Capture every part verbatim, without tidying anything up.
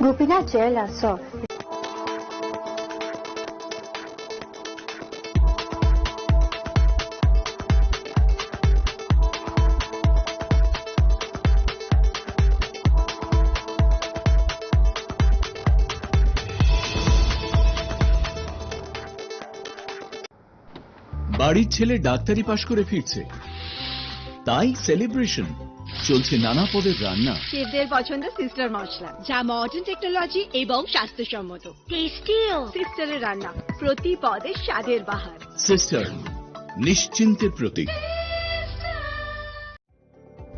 Gopinath Jewellers o বাড়ির ছেলে ডাক্তারি পাশ করে ফিরছে, তাই সেলিব্রেশন। চলছে নানা পদের রান্না। শেফদের পছন্দ সিস্টার মশলা, যা মডার্ন টেকনোলজি এবং স্বাস্থ্যসম্মত। টেস্টিও। সিস্টারের রান্না, প্রতি পদে স্বাদের বাহার। সিস্টার, নিশ্চিন্তের প্রতীক।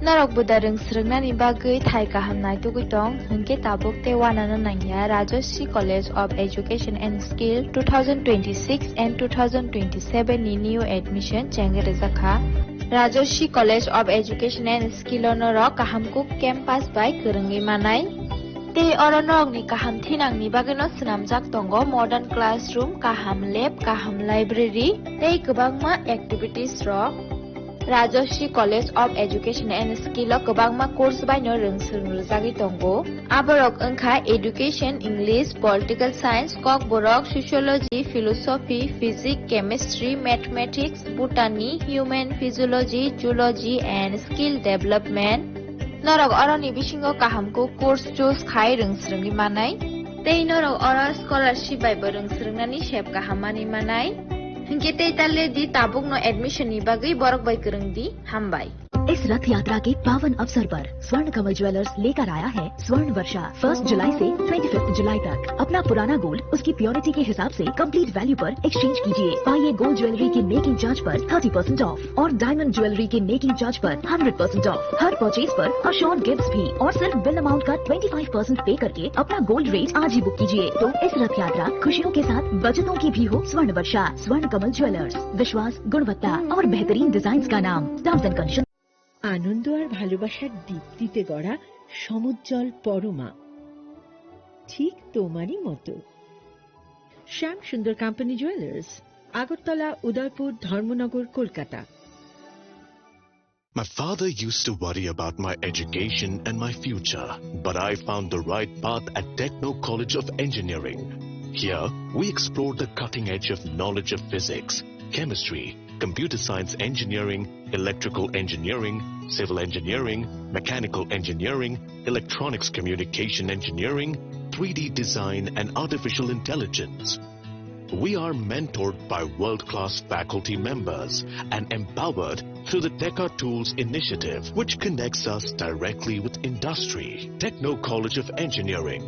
Norok buda rwng swrwngnani bagwi thai kaham naitugwi tong, hwnkhe tabuk tei uanano nangya Rajashree College of Education and Skill two thousand twenty-six and two thousand twenty-seven ni new admission chengwi rwjakha. Rajashree College of Education and Skill o norok kaham kuk campus bai kwrwngwi manai. Tei oro norokni kaham thinangni bagwino swnamjak tongo modern classroom, kaham lab, kaham library tei kwbangma activities rok. Rajashree College of Education and Skill o kwbangma course baino rwng swrwng rwjagwi tongo. Aborok wngkha Education, English, Political Science, Kokborok, Sociology, Philosophy, Physics, Chemistry, Mathematics, Botany, Human Physiology, Zoology and Skill Development. Norok oroni bisingo kaham kuk course choose khai rwng swrwngwi manai. Tei norok oro scholarship bai bo rwng swrwngnani sep kaham manwi manai. Hinkhe tei ta le di, tabukno admission ni bagwi borok bai kwrwng di. Hambai. इस रथ यात्रा के पावन अवसर पर स्वर्ण कमल ज्वेलर्स लेकर आया है स्वर्ण वर्षा। फर्स्ट जुलाई से ट्वेंटी फिफ्थ जुलाई तक अपना पुराना गोल्ड उसकी प्योरिटी के हिसाब से कंप्लीट वैल्यू पर एक्सचेंज कीजिए। पाइए गोल्ड ज्वेलरी की मेकिंग चार्ज पर थर्टी परसेंट ऑफ और डायमंड ज्वेलरी के मेकिंग चार्ज पर hundred percent of. Her purchase पर अश्योर्ड गिफ्ट्स भी और सिर्फ बिल अमाउंट का ट्वेंटी फ़ाइव परसेंट पे करके अपना गोल्ड रेट आज ही बुक कीजिए। तो इस रथ यात्रा खुशियों के साथ बचतों की भी हो। स्वर्ण वर्षा, स्वर्ण कमल ज्वेलर्स, विश्वास, गुणवत्ता और बेहतरीन डिजाइन्स का नाम। Terms and condition. আনন্দ আর ভালোবাসার দীপ্তিতে গড়া সমুজ্জ্বল পরমা, ঠিক তোমারই মতো। শ্যাম সুন্দর কোম্পানি জুয়েলার্স, আগরতলা, উদয়পুর, ধর্মনগর, Kolkata. My father used to worry about my education and my future, but I found the right path at Techno College of Engineering. Here, we explore the cutting edge of knowledge of physics, chemistry, computer science engineering, electrical engineering, civil engineering, mechanical engineering, electronics communication engineering, three D design, and artificial intelligence. We are mentored by world-class faculty members and empowered through the Teka Tools initiative, which connects us directly with industry. Techno College of Engineering.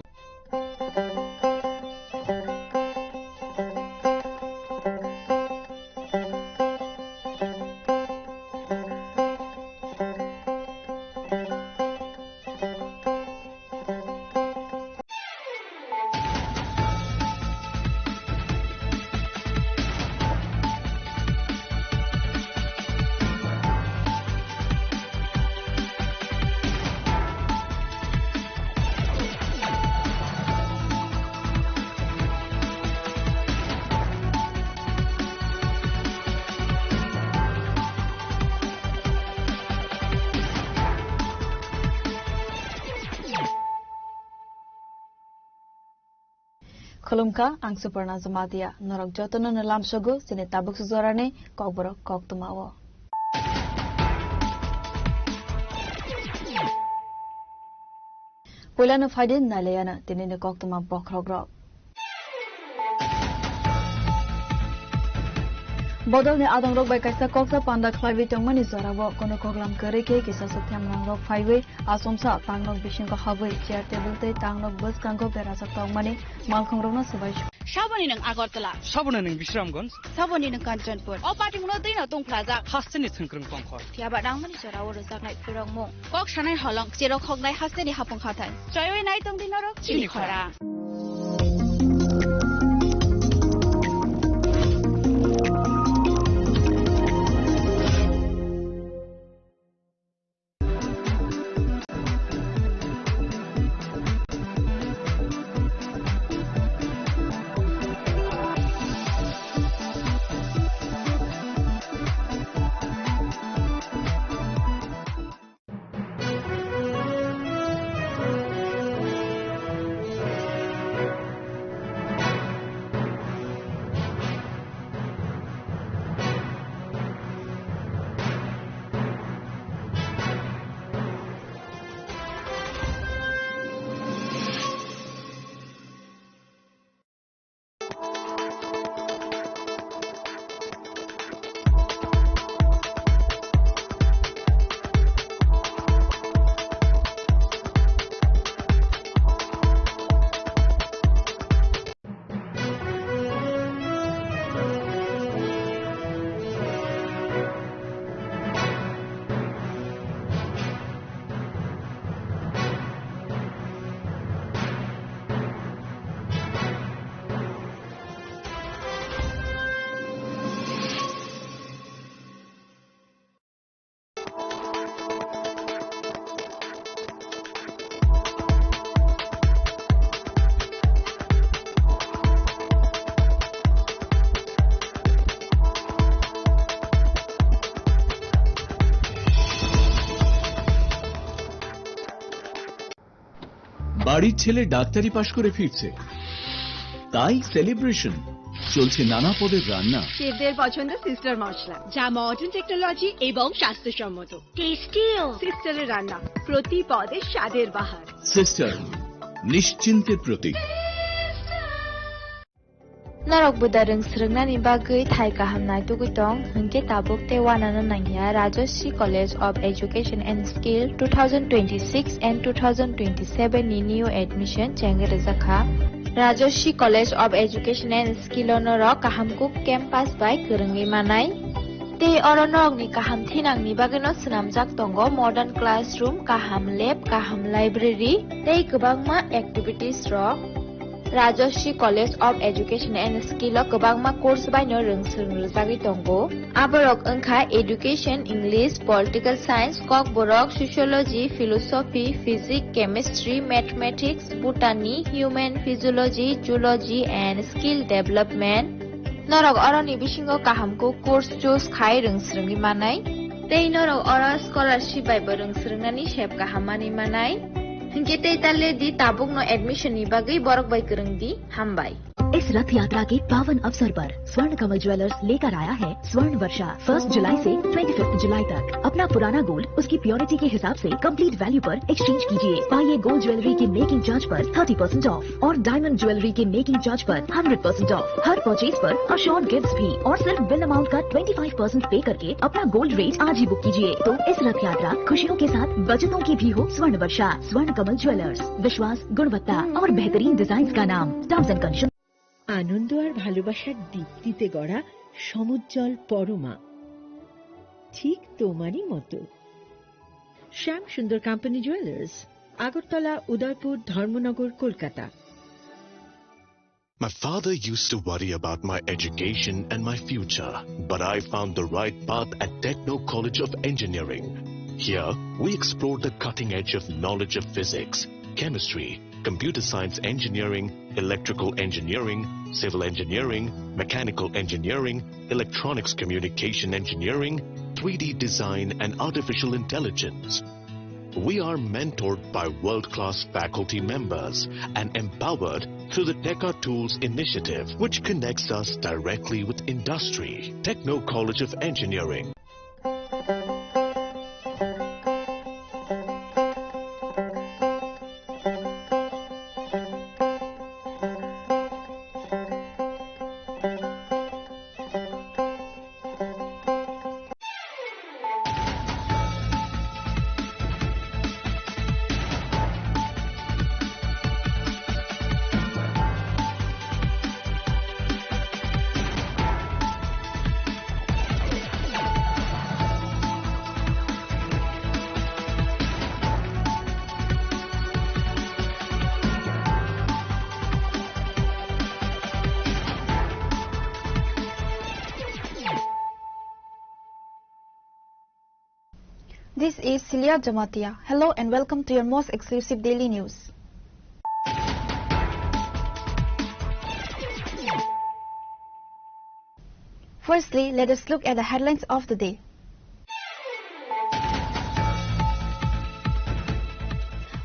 Khulumkha, ang Suparna Jamatia. Norok jotono no lamsogo chini tabuk sujorani kokborok koktwmao. Puilano phaidi nailayana tinini koktwma bokhorokrok. Bodolni adongrok bai kaisa koksa panda khlaiwi tongmani jorao kono koklam kwrwi khe kisa suktham nangrok phaiwi Achomsa tangnok bisingo habwi chair table tei tangnok bwskango berajak tongmani malkhungrokno swbai su. Saboni nwng Agartala. Saboni nwng Bisramganj. Saboni nwng Kanchanpur. O patimungno twino tungphlajak. Hasteni thwngkwrwng tongkhor. Phiyaba nangmani jorao rwjaknai phwrwngmung. Kok sanai holong, cherok hoknai hasteni hapung hathai. Choiwi nai tongdi norok chini chini khora. Khora. বাড়ির ছেলে ডাক্তারি পাশ করে ফিরছে, তাই সেলিব্রেশন। চলছে নানা পদের রান্না। শেফদের পছন্দ সিস্টার মশলা, যা মডার্ন টেকনোলজি এবং স্বাস্থ্যসম্মত। টেস্টিও। সিস্টারের রান্না, প্রতি পদে স্বাদের বাহার। সিস্টার, নিশ্চিন্তের প্রতীক। Norok bwdar rwng swrwngnani bagwi thai kaham naitugwi tong, hwnkhe tabuk tei uanano nangya Rajashree College of Education and Skill two thousand twenty-six and two thousand twenty-seven ni new admission chengwi rwjakha. Rajashree College of Education and Skill o norok kaham kuk campus bai kwrwngwi manai. Tei oro norokni kaham thinangni bagwino swnamjak tongo modern classroom, kaham lab, kaham library tei kwbangma activities rok. Rajashree College of Education and Skill o kwbangma course baino rwng swrwng rwjagwi tongo. Aborok wngkha Education, English, Political Science, Kokborok, Sociology, Philosophy, Physics, Chemistry, Mathematics, Botany, Human Physiology, Zoology and Skill Development. Norok oroni bisingo kaham kuk course choose khai rwng swrwngwi manai. Tei norok oro scholarship bai bo rwng swrwngnani sep kaham manwi manai. Hinkhe tei ta le di, tabukno admission ni bagwi borok bai kwrwng di. Hambai. इस रथ यात्रा के पावन अवसर पर स्वर्ण कमल ज्वेलर्स लेकर आया है स्वर्ण वर्षा। फर्स्ट जुलाई से ट्वेंटी फिफ्थ जुलाई तक अपना पुराना गोल्ड उसकी प्योरिटी के हिसाब से कंप्लीट वैल्यू पर एक्सचेंज कीजिए। पाइए गोल्ड ज्वेलरी के मेकिंग चार्ज पर थर्टी परसेंट ऑफ और डायमंड ज्वेलरी के मेकिंग चार्ज पर hundred percent of. Her purchase पर अश्योर्ड गिफ्ट्स भी और सिर्फ बिल अमाउंट का ट्वेंटी फ़ाइव परसेंट पे करके अपना गोल्ड रेट आज ही बुक कीजिए। तो इस रथ यात्रा खुशियों के साथ बचतों की भी हो स्वर्ण वर्षा। स्वर्ण कमल ज्वेलर्स, विश्वास, गुणवत्ता और बेहतरीन डिजाइन का नाम। Terms and condition. আনন্দ আর ভালোবাসার দীপ্তিতে গড়া সমুজ্জ্বল পরমা, ঠিক তোমারই মতো। শ্যাম সুন্দর কোম্পানি জুয়েলার্স, আগরতলা, উদয়পুর, ধর্মনগর, Kolkata. My father used to worry about my education and my future, but I found the right path at Techno College of Engineering. Here, we explore the cutting edge of knowledge of physics, chemistry, computer science engineering, electrical engineering, civil engineering, mechanical engineering, electronics communication engineering, three D design, and artificial intelligence. We are mentored by world-class faculty members and empowered through the Teka Tools initiative, which connects us directly with industry. Techno College of Engineering. This is Celia Jamatia. Hello and welcome to your most exclusive daily news. Firstly, let us look at the headlines of the day.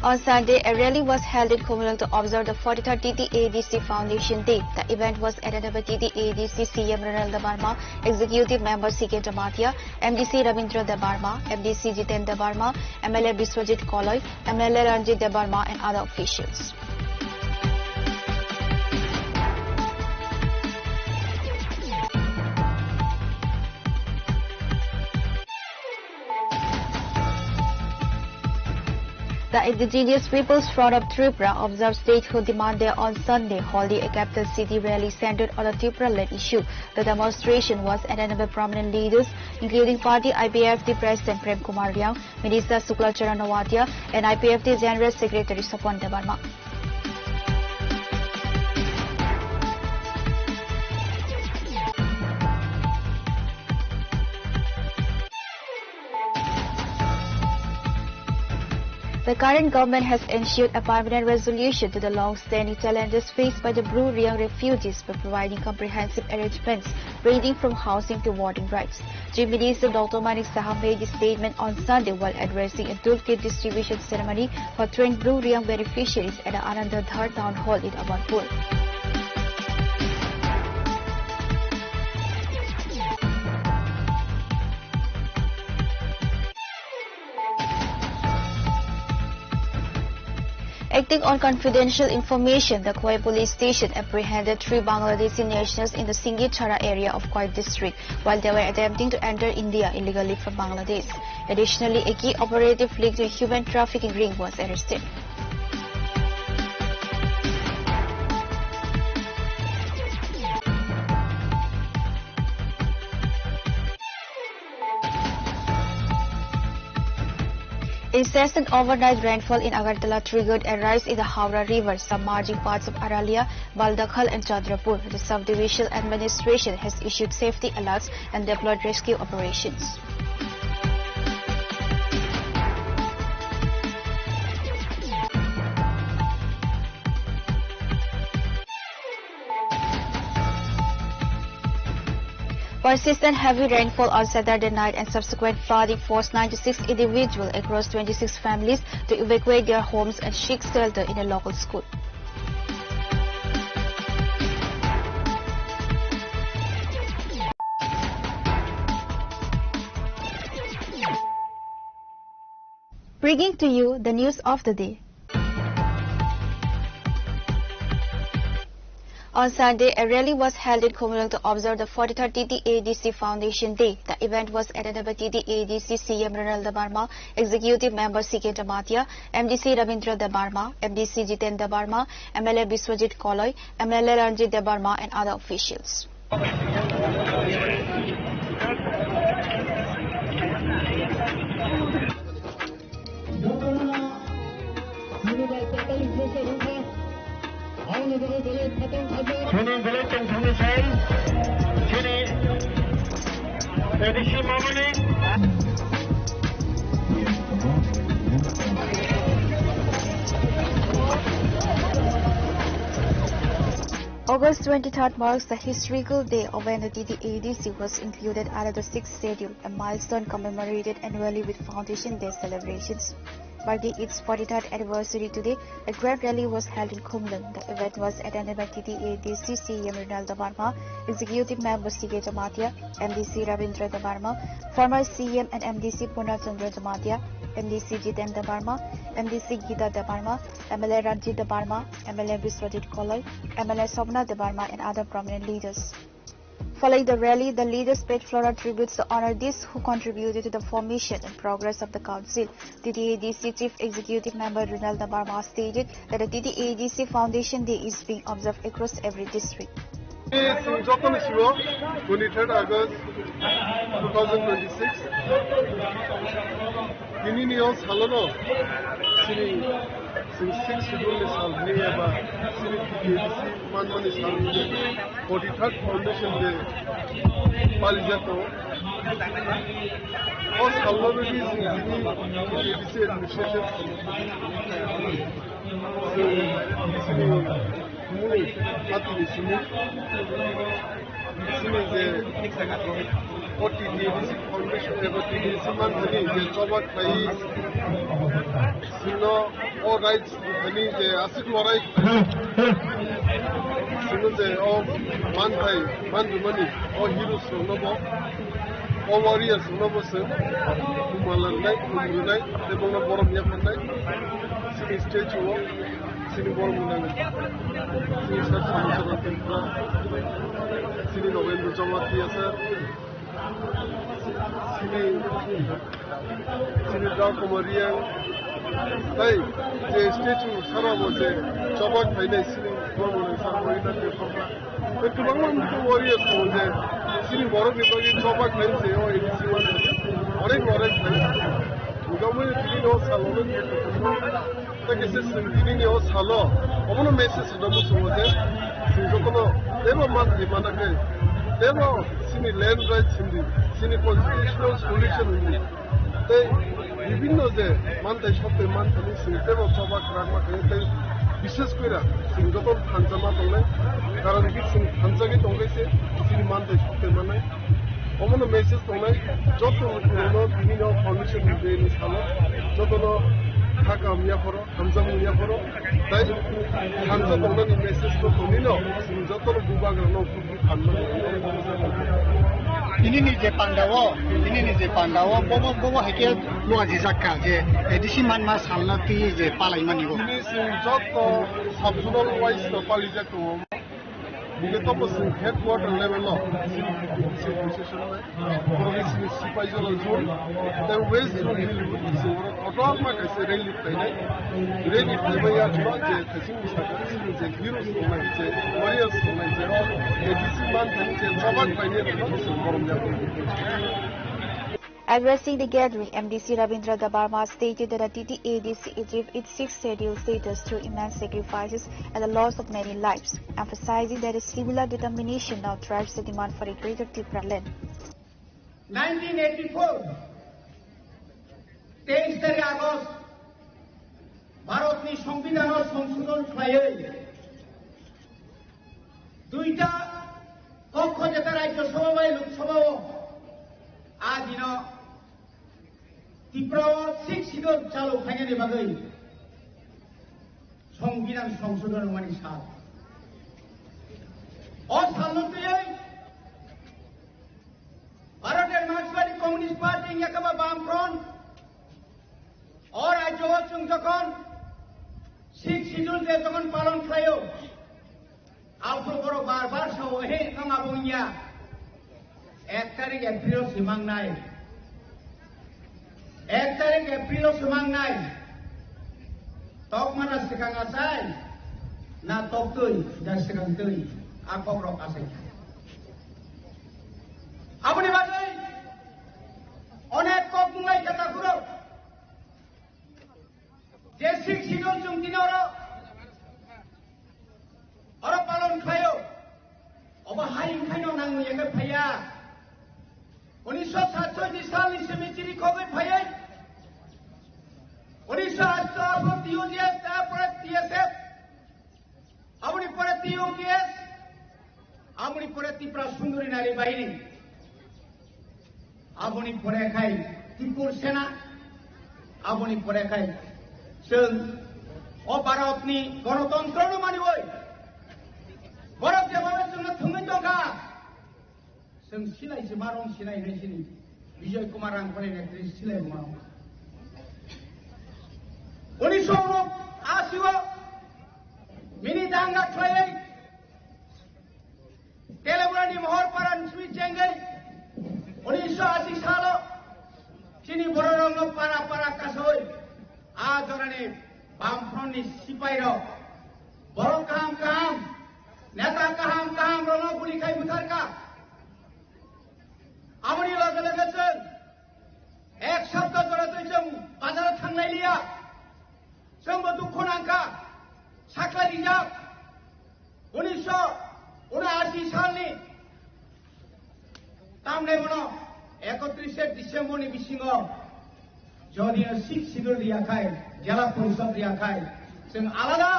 On Sunday, a rally was held in Khumulwng to observe the forty-third T T A D C Foundation Day. The event was attended by T T A D C C E M Ronald Debbarma, Executive Member C K Jamatia, M D C Ravindra Debbarma, M D C Jiten Debbarma, M L A Biswajit Koloi, M L A Ranjit Debbarma and other officials. The Indigenous Peoples Front of Tripura observed Statehood Demand Day on Sunday, holding a capital city rally centered on the Tipraland issue. The demonstration was attended by prominent leaders, including party I P F T President Prem Kumar Riang, Minister Shukla Charan Noatia, and I P F T General Secretary Swapan Debbarma. The current government has ensured a permanent resolution to the long-standing challenges faced by the Bru Reang refugees by providing comprehensive arrangements ranging from housing to voting rights. Chief Minister Doctor Manik Saha made this statement on Sunday while addressing a toolkit distribution ceremony for trained Bru Reang beneficiaries at the Ananda Dhar Town Hall in Amarpur. Acting on confidential information, the Khowai police station apprehended three Bangladeshi nationals in the Singitara area of Khowai district while they were attempting to enter India illegally from Bangladesh. Additionally, a key operative linked to a human trafficking ring was arrested. Incessant overnight rainfall in Agartala triggered a rise in the Howrah River, submerging parts of Aralia, Baldakhal, and Chandrapur. The subdivisional administration has issued safety alerts and deployed rescue operations. Persistent heavy rainfall on Saturday night and subsequent flooding forced ninety-six individuals across twenty-six families to evacuate their homes and seek shelter in a local school. Bringing to you the news of the day. On Sunday, a rally was held in Khumulwng to observe the forty-third T T A D C Foundation Day. The event was attended by T T A D C C E M Ronald Debbarma, Executive Member C K Jamatia, M D C Ravindra Debbarma, M D C Jiten Debbarma, M L A Biswajit Koloi, M L A Ranjit Debbarma, and other officials. Chini belai tongthokni sai, chini A D C mamani. August twenty-third marks the historical day of when the T T A D C was included under the Sixth Schedule, a milestone commemorated annually with Foundation Day celebrations. Marking its forty-third anniversary today, a grand rally was held in Khumulwng. The event was attended by T T A D C C E M Ronald Debbarma, Executive Member C K Jamatia, M D C Ravindra Debbarma, former C E M and M D C Purna Chandra Jamatia, M D C Jiten Debbarma, M D C Gita Debbarma, M L A Ranjit Debbarma, M L A Biswajit Koloi, M L A Sobna Debbarma, and other prominent leaders. Following the rally, the leaders paid floral tributes to honor these who contributed to the formation and progress of the council. T T A D C Chief Executive Member Ronald Debbarma stated that the T T A D C Foundation Day is being observed across every district. Chwng jotono sio twenty-third August two thousand twenty-six. Tinini o salono chini chwng Sixth Schedule ni sal hwnwi eba chini T T A D C manmani sal hwnwi forty-third Foundation Day palijato. O salno bagwi chwng tini T T A D C administration chwng chini Mui, atini simi, simi je, o T T A D C Foundation eba T T A D C manthani je choba khlai, sino o rights thani je aswk lorai, sino je o manthai, manrwmani, o heroes rokno bo, o warriors rokno bo se, kumalanai, kumrwnai, tei bono borom yapharnai, sini statue o. Chini borok ni nang, chini sak samung chwng tongkha, chini Nogendra Jamatia sir, chini, chini Da Kumar Reang, tei je statue sara bo je choba khlainai chini borok ni sak bo ina tongkha. Tei kwbangma warriors tongo je chini borok ni bagwi choba khlai se o A D C o onek onek khlai. Hwnkhe omo tini no salo no. Tei kisa chwng tini ni o salo, omono message rwna muchungo je, chwng jotono teibo manthai mana khe, teibo chini land rights hindi, chini constitutional solution hindi, tei Bibhinno je mantai soktoi manthani chwng teibo choba kwrak ma khe tei bishes koira chwng joto thansa ma tongnai, karon ki chwng thansa khe tongkhe se chini mantai soktoi mannai. Omono message tongnai joto rokno tini no foundation day ni salo jotono kha kaham yaphoro, hamjakmung yaphoro, tei thansa tongnani message no tonino chwng jotono bubagrano Tini ni je panda o, tini ni je panda o, bobo, bobo hai khe lua jijak kha je A D C manma salna twi je palai mani o. Tini chwng joto sub-zonal wise no palijak tongo. Bini tomo chwng headquarter level o chini, chini position nai. Borok ni chini sipai jora zone, tei west zone ni chwng oro kotorma kaisa rally khlainai. Rally khlaibai ya chwng je thaichung bwsaka chini je heroes tongnai, je warriors tongnai, je A D C manthani je choba khlainai rokno chwng borom ya. Addressing the gathering, M D C Rabindra Debbarma stated that the T T A D C achieved its sixth schedule status through immense sacrifices and the loss of many lives, emphasizing that a similar determination now drives the demand for a greater Tipraland. Nineteen eighty-four, teis tarik August, Bharatni Songbidanno songsodhon khlaiwi duita kokho jeta Rajya Sabha bai Lok Sabha o a dino Tripura o sixth schedule chalu khainani bagwi Songbidan songsodhon wngmani sal. O salno twiwi Bharat Markswadi Communist Party wngya khe ba Bam Front, o rajyo o chwng jokhon sixth schedule je jokhon palon khlaio, aphuru borok bar bar sao, "He, nwng abo wngya." Ek tarik April o simangnai. Ek tarik April o simangnai. Tokma na swkang achai, na toktwi, na swkang twi, a kokrok achai kha. Aboni bagwi onek kok munglai kha takhurok. Je sixth schedule chwng tini oro, oro palon khlaio. Obo hai wngkhaino nangni eke phaiya. Unisho satsoichi salni simi chiri khogwi phaiwi, unisho asto aphuru T U G S, tarpore T S F, aboni pore T U K S, aboni pore Tripura Sundori Nari Bahini, aboni pore khai Tripur Sena, aboni pore khai chwng o Bharatni Ganatantrano maniwi borok jebao chwngno thwngwi tongkha. Chwng silai se ma rong silai hinwi sini Bijoy Kumar Rangkhani netrito silai rwma. Unisho asi o mini danga khlaiwi Teleburani Mohorpara ni simi chengwi unisho asi salo chini bororokno para para kasoi a jorani Bamfrontni sipairok borok kaham kaham, neta kaham kaham rokno guli khai butharkha. Aboni loge loge chwng ek sapta jora twi chwng bazar thanglai liya. Chwngbo dukhu nangkha, sakla rijak. Unisho unaasi salni tamne bono ekotrishe December ni bisingo jodi sixth schedule riya khai, jela porishod riya khai, chwng alada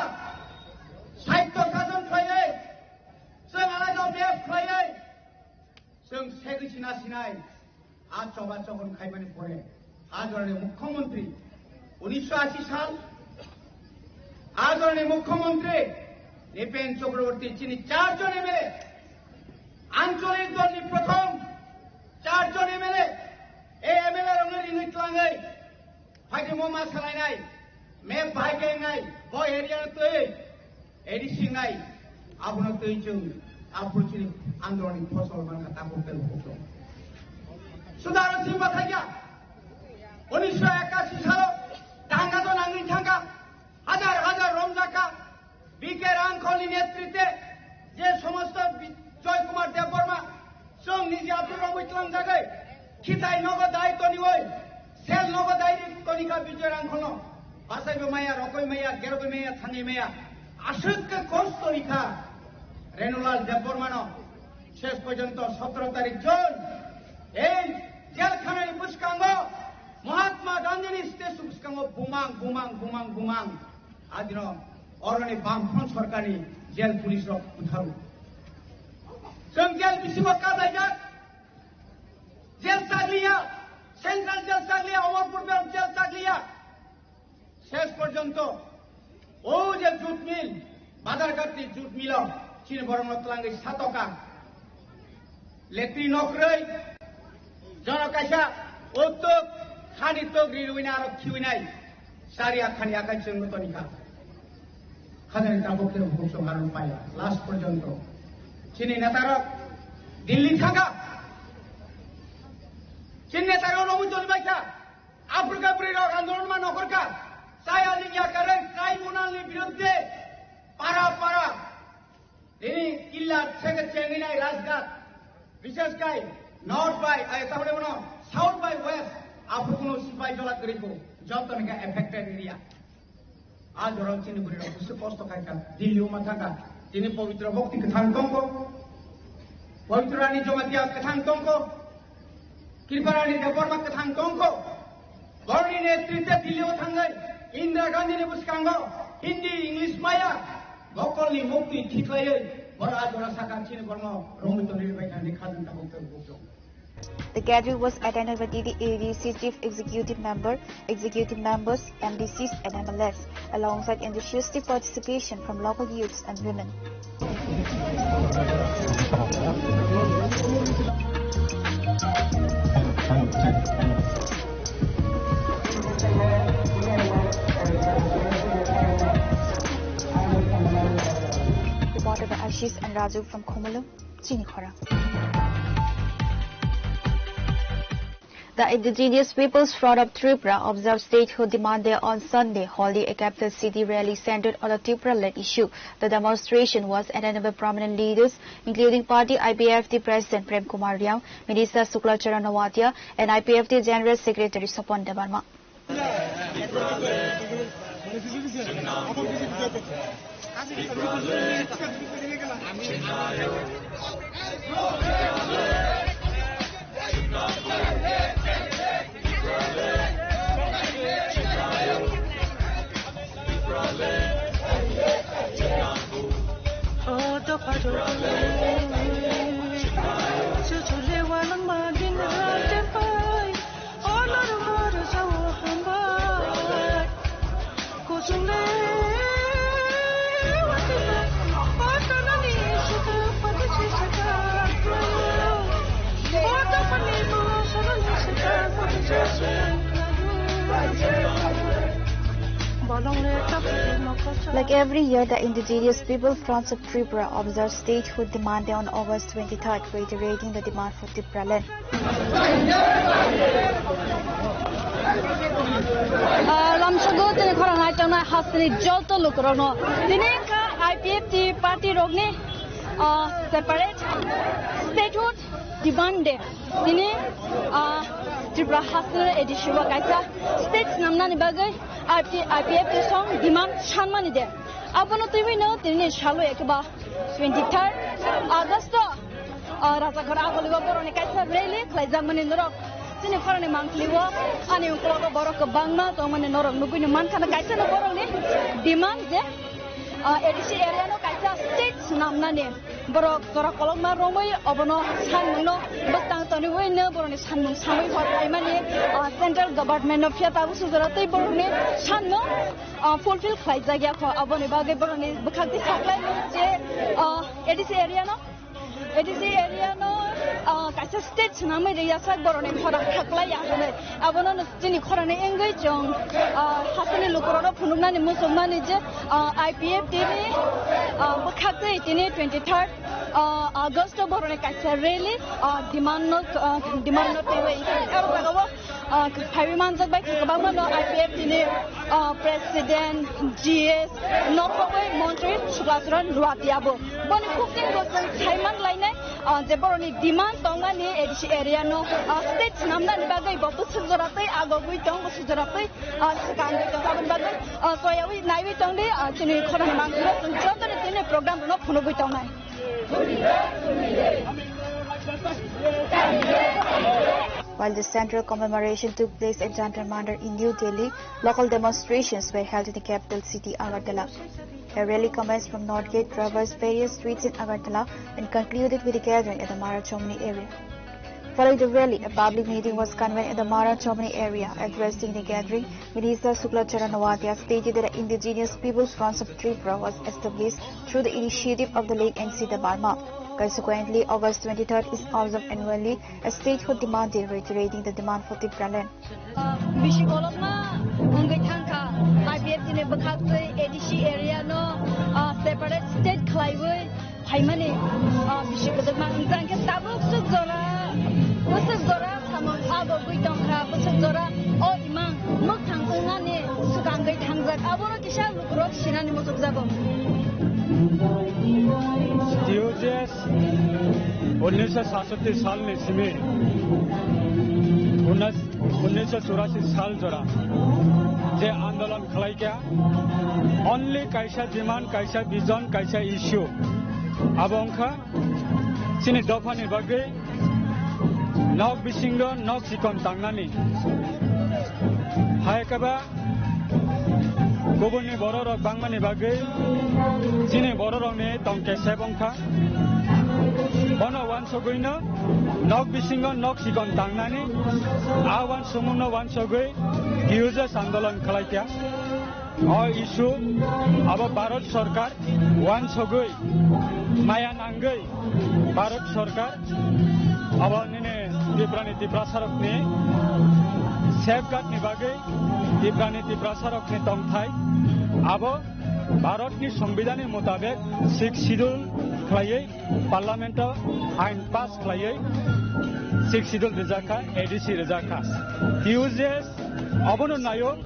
saityo sajon khlaiwi, chwng alada map khlaiwi, chwng segwi sina sinai. A choba chobon khaimani pore a jorani mukhyamantri unisho asi sal, a jorani mukhyamantri Nipen Chakraborty chini char jon M L A, ancholik dolni prothom char jon M L A, ei M L A rokno ringwi twlangwi phaikhe mo ma salainai, map bahai khe wngnai, bo area no twi A D C nai, abono twi chwng aphuru chini andoloni phosol mankha tabuk tei bukhuk tong. Sudaro si bathakya, unisho ekasi salo danga to nangwi thangkha, hajar hajar romjakha, B K Rangkholni netrite je somosto bi-, Joy Kumar Debbarma, chwng niji aphuru romwi twlangjagwi, khitai nogo dai toniwi, sel nogo dai ri tonikha Bijoy Rangkholno. Bachaibo maya, rokoi maya, gerogoi maya, thangwi maya. Aswk khe kosto rikha Renulal Debbarmano. Ses porjonto sotoro tarik June ei jelkhanani bwskango Mahatma Gandhi ni statue bwskango bumang, bumang, bumang, bumang. Adino oroni Bamfront sorkarni jail police rok butharu. Chwng jail bisingo kajaijak. Jail chakliya, Central Jail chakliya, Amarpur jail chakliya. Ses porjonto o je jute mill, Badharghat ni jute mill o chini borok no twlangwi satoka. Letri nokroi, jono kaisa utuk khani tok rirwina aro khiwinai. Sari akhani akai chwng no tonika. Khajani tabuk khe bukhuk song arong paya. Last porjonto chini netarok Delhi thangkha. Chini netarok romwi tonibaikha. Africa bwrwi rok andolon ma nokorkha. Chaya ni yakareng tribunal ni biruddhe para para. Nini killa theke chenginai Rajghat. Bishesh kai North by, ai, tamone bono South by West. Aphuru kuno sipai jola kwrwi kho. Joto ni khe affected area. A jorao chini bwrwi rok bwswk kosto khaikha. Delhi o ma thangkha. Tini Pabitra Bhakti kwthang tongkho. Pabitra Rani Jamatia kwthang tongkho. Kripa Rani Debbarma kwthang tongkho. Borni netrite Delhi o thangwi Indira Gandhi ni bwskango Hindi, English maya bokolni muktwi thiklaiwi boro a jora sakha chini borno romwi tonwi bai thangni khajang tabuk tabuk bukjong. The gathering was attended by T T A D C Chief Executive Member, Executive Members, M D Cs and M L As, alongside enthusiastic participation from local youths and women. Reported by Ashish and Raju from Khumulwng. Chini khorang. The Indigenous People's Front of Tripura observed statehood demand day on Sunday, holding a capital city rally centered on the Tipraland issue. The demonstration was attended by prominent leaders, including party I P F T President Prem Kumar Riang, Minister Shukla Charan Noatia, and I P F T General Secretary Sopon Debbarma. Like every year, the Indigenous People Fronts of Tripura observes statehood demand day on August twenty-third, reiterating the demand for Tipraland. Ah, lamsogo tini khorang hai tongnai hasteni joto lukurokno tini kha I P F T party rokni, ah, separate statehood demand day. Tini, ah, Tripura hasteni A D C o kaisa state swnamnani bagwi I P F T song demand sanmani day. Abono twiwi no tini salo ekba twenty-third August o, ah, Rajakhor Agoli o borokni kaisa rally khlaijakmani norok chini khorangni mangpili o ani ukologo borok kwbangma tongmani norok nugui no mankha, kaisa no borokni demand je, ah, A D C area no kaisa state swnamnani borok jora kolokma romwi obono sanmungno bwtang toniwi no borokni sanmung samwi hor khlaimani, ah, central government no phiya tabuk sujora tei borokni sanmung ah, fulfill khlaijak ya kho, aboni bagwi borokni bwkhak twi saklai je, ah, A D C area no, A D C area no, ah, kaisa state swnamwi rwya sak borokni khorang khaklai ya hinwi. Abono no chini khorangni wngwi chwng, ah, hasteni lukurokno phunuknani muchungmani je, ah, I P F T ni, ah, bwkhak twi tini twenty-third, ah, August o borokni kaisa rally, ah, demand no, ah, demand no twiwi aro jagao ah, phaiwi manjak bai khe kwbangma no I P F T ni, ah, president, G S, nokhorwi montri Suklacharan Ruatia bo. Boni kukting bo chwng sai man lainai, ah, je boroni demand tongmani A D C area no, ah, state swnamnani bagwi bo bwswk jora twi agogwi tong, bwswk jora twi, ah, swkangwi tong. Aboni bagwi, ah, choyawi naiwi tong di, ah, chini khorang mangkhoro chwng jotoni tini program no phunugwi tongnai. While the central commemoration took place at Jantar Mantar in New Delhi, local demonstrations were held in the capital city, Agartala. A rally commenced from North Gate, traversed various streets in Agartala, and concluded with a gathering at the Mara Chomni area. Following the rally, a public meeting was convened at the Mara Chomni area. Addressing the gathering, Minister Shukla Charan Noatia stated that the Indigenous People's Fronts of Tripura was established through the initiative of the late N C Debbarma. Consequently, August twenty-third is observed annually as state for demanding, reiterating the demand for Tipraland. Bisi kolokma wngwi thangkha, I P F T ni bwkhaktwi A D C area no, ah, separate state khlaiwi phaimani, ah, bisi kwchwkma wngkha, hwnkhe tabuk swk jora, bwswk jora samung abo gwi tongkha, bwswk jora o imang mwkhang wngnani swkangwi thangjak, abono kisa lukurok sinani muchukjago. T U J S unnish sat sal ni simi unnish, unnish churasi sal jora je andolon khlaikha, only kaisa demand, kaisa vision, kaisa issue, abo wngkha chini dophani bagwi nok bisingo nok chikon tangnani. Hai khe ba kubunni bororok bangmani bagwi chini bororokni tongkhe sebongkha. Bono uansugwino nok bisingo nok chikon tangnani, a uansukmungno uansugwi T U J S andolon khlaikha. O issue abo Bharat Sarkar uansugwi maya nangwi Bharat Sarkar abo nini Tiprani Tiprasarokni safeguard ni bagwi, Tiprani Tiprasarokni tongthai abo Bharatni Songbidanni mutabek Sixth Schedule khlaiwi Parliament o ain pass khlaiwi Sixth Schedule rwjakha, A D C rwjakha. T U J S obono naio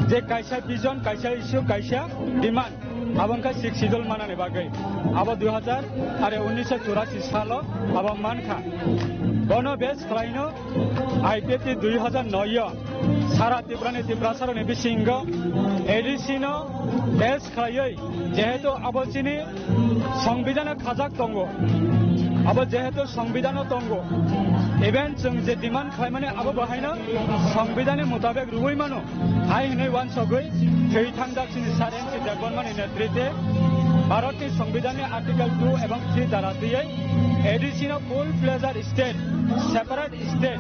je kaisa vision, kaisa issue, kaisa demand, abo wngkha Sixth Schedule manani bagwi. Abo dui hazar are unnish churasi salo abo mankha. Bono base khlaino I P F T dui hazar noi o sara Tiprani Tiprasarokni bisingo A D C no base khlaiwi, jehetu abo chini Songbidan o khajak tongo, abo jehetu Songbidan o tongo, even chwng je demand khlaimani abo bo haino Songbidan ni mutabek rwui mano, hai hwnwi uansugwi thwi thangjak chini Sir N C Debbarma ni netritwe Bharat ni Songbidan ni Article two ebong three dara twiwi A D C no full fledged state, separate state,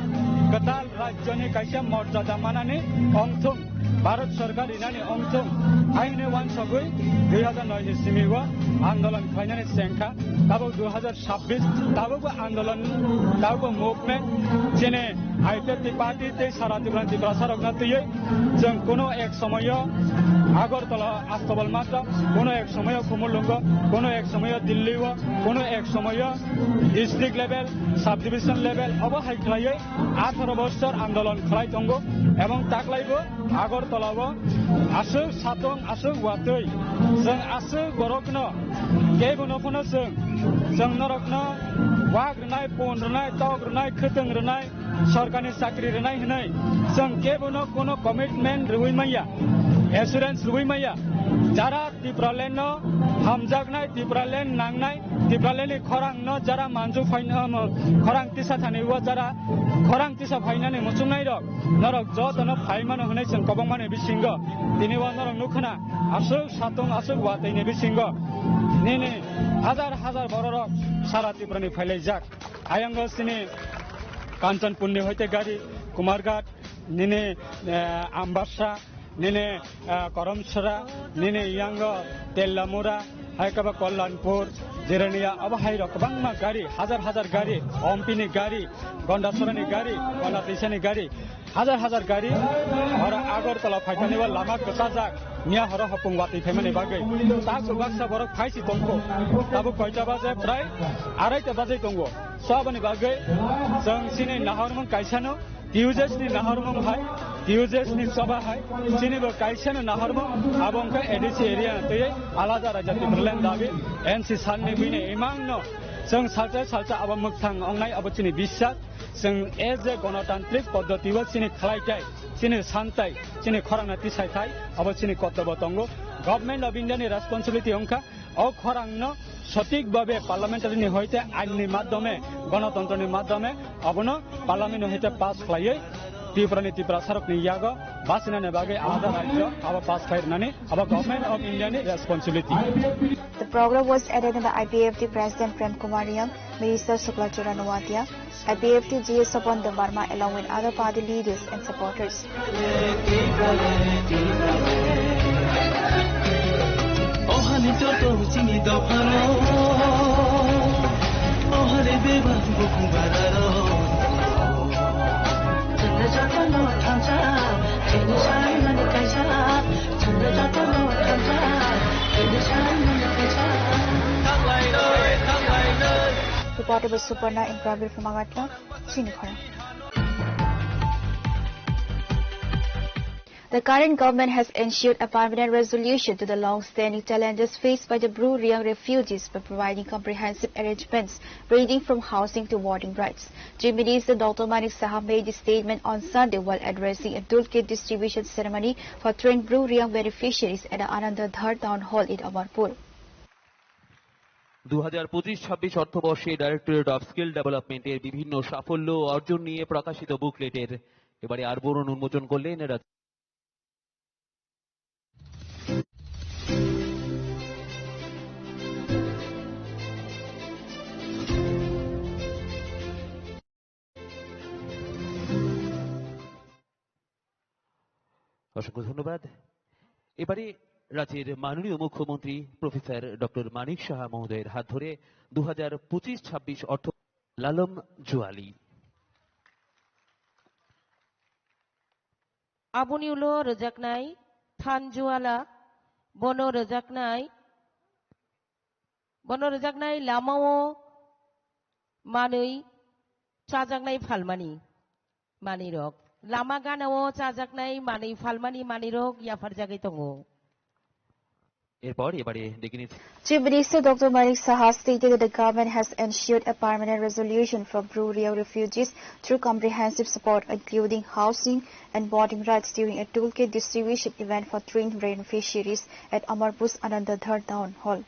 kwtal rajyoni kaisa morjada manani ongthung, Bharat Sarkar rinani ongthung, hai hwnwi uansugwi dui hazar noi ni simi o andolon khlainani chengkha, tabuk dui hazar sabbish, tabukbo andolon, tabukbo movement, chini I P F T party tei sara Tripura Tiprasarokno twiwi chwng kuno ek somoyo Agartala Astobal Matra, kuno ek somoyo Khumulwngo, kuno ek somoyo Delhi o, kuno ek somoyo district level, sub division level, obo hai khlaiwi atharo bosor andolon khlai tongo, ebong taklaibo Agartala o aswk satong, aswk watwi, chwng aswk borokno kebono phano chwng, chwng norokno wak rwnai, pon rwnai, tok rwnai, khwtwng rwnai, sorkarni chakri rwnai hwnwi chwng kebono kono commitment rwui manya, assurance rwui manya. Jara Tipraland no hamjaknai, Tipraland nangnai, Tipraland ni khorang no jara manju phaino, um, khorang tisa thani o jara khorang tisa phainani muchungnai rok, norok jotono phaimano hwnwi chwng kobongmani bisingo tini o norok nukhuna aswk satung aswk watwi ni bisingo nini hajar hajar bororok sara Tripura ni phailaijak. Ayango chini Kanchanpur ni hoite gari, Kumarghat, nini, eh, Ambassa, nini, eh, Karamchara, nini yango Tellamura, hai khe ba Kalyanpur, Jirania, abo hai rok kwbangma gari, hajar hajar gari, Ompi ni gari, Gondasora ni gari, Gondatwisa ni gari, hajar hajar gari, oro Agartala phaithani o lama kwchajak, miya horo hopung watwi phaimani bagwi. Taso baksa borok phaisi tongkho, tabuk koita baje, prai araita baje tongo. So aboni bagwi chwng chini nahormung kaisano, T U J S ni nahormung hai, T U J S ni choba hai, chini bo kaisano nahormung, abo wngkha A D C area twiwi alada raja Tipraland dabi, N C Sir ni buini imang no chwng salsa salsa abo mwkhang ongnai, abo chini biswas, chwng as a gonotantrik poddoti o chini khlai tai, chini san tai, chini khorang no tisai thai, abo chini kortobo tongo. Government of India ni responsibility wngkha O khorangno sothikbhabe parliamentary ni hoite ainni madhyome, gonotontroni madhyome abono parliament ni hoite pass khlaiwi Tripura ni Tiprasarokni yago basinani bagwi alada rajyo abo pass khlai rwnani abo Government of India ni responsibility. The program was attended by I P F T President Prem Kumar Reang, Minister Suklachara Noatia, I P F T G S Sapan Debbarma along with other party leaders and supporters. Reporter by Suparna in Prabir from Agartala, Chinikhara. The current government has ensured a permanent resolution to the long-standing challenges faced by the Bru Reang refugees by providing comprehensive arrangements ranging from housing to voting rights. Chief Minister Doctor Manik Saha made this statement on Sunday while addressing a toolkit distribution ceremony for trained Bru Reang beneficiaries at the Ananda Dhar Town Hall in Amarpur. দু হাজার পঁচিশ ছাব্বিশ অর্থবর্ষে directorate of skill ডেভেলপমেন্টের বিভিন্ন সাফল্য ও অর্জন নিয়ে প্রকাশিত বুকলেটের এবারে আবরণ উন্মোচন করলেন রাজ্য অসংখ্য ধন্যবাদ। এবারে রাজ্যের মাননীয় মুখ্যমন্ত্রী প্রফেসর ডক্টর মানিক সাহা মহোদয়ের হাত ধরে দু হাজার পঁচিশ ছাব্বিশ অর্থ লালম জুয়ালি। Aboni ulo rwjaknai Thanjuala, bono rwjaknai, bono rwjaknai Lamao manwi chajaknai phalmani manwirok. Lama ganao chajaknai manwi phalmani manwirok yapharjagwi tongo. এরপর এবারে ডেকে নিচ্ছি Chief Minister Doctor Manik Saha stated that the government has ensured a permanent resolution for Bru Reang refugees through comprehensive support, including housing and voting rights, during a toolkit distribution event for trained beneficiaries at Amarpur's Ananda Dhar Town Hall.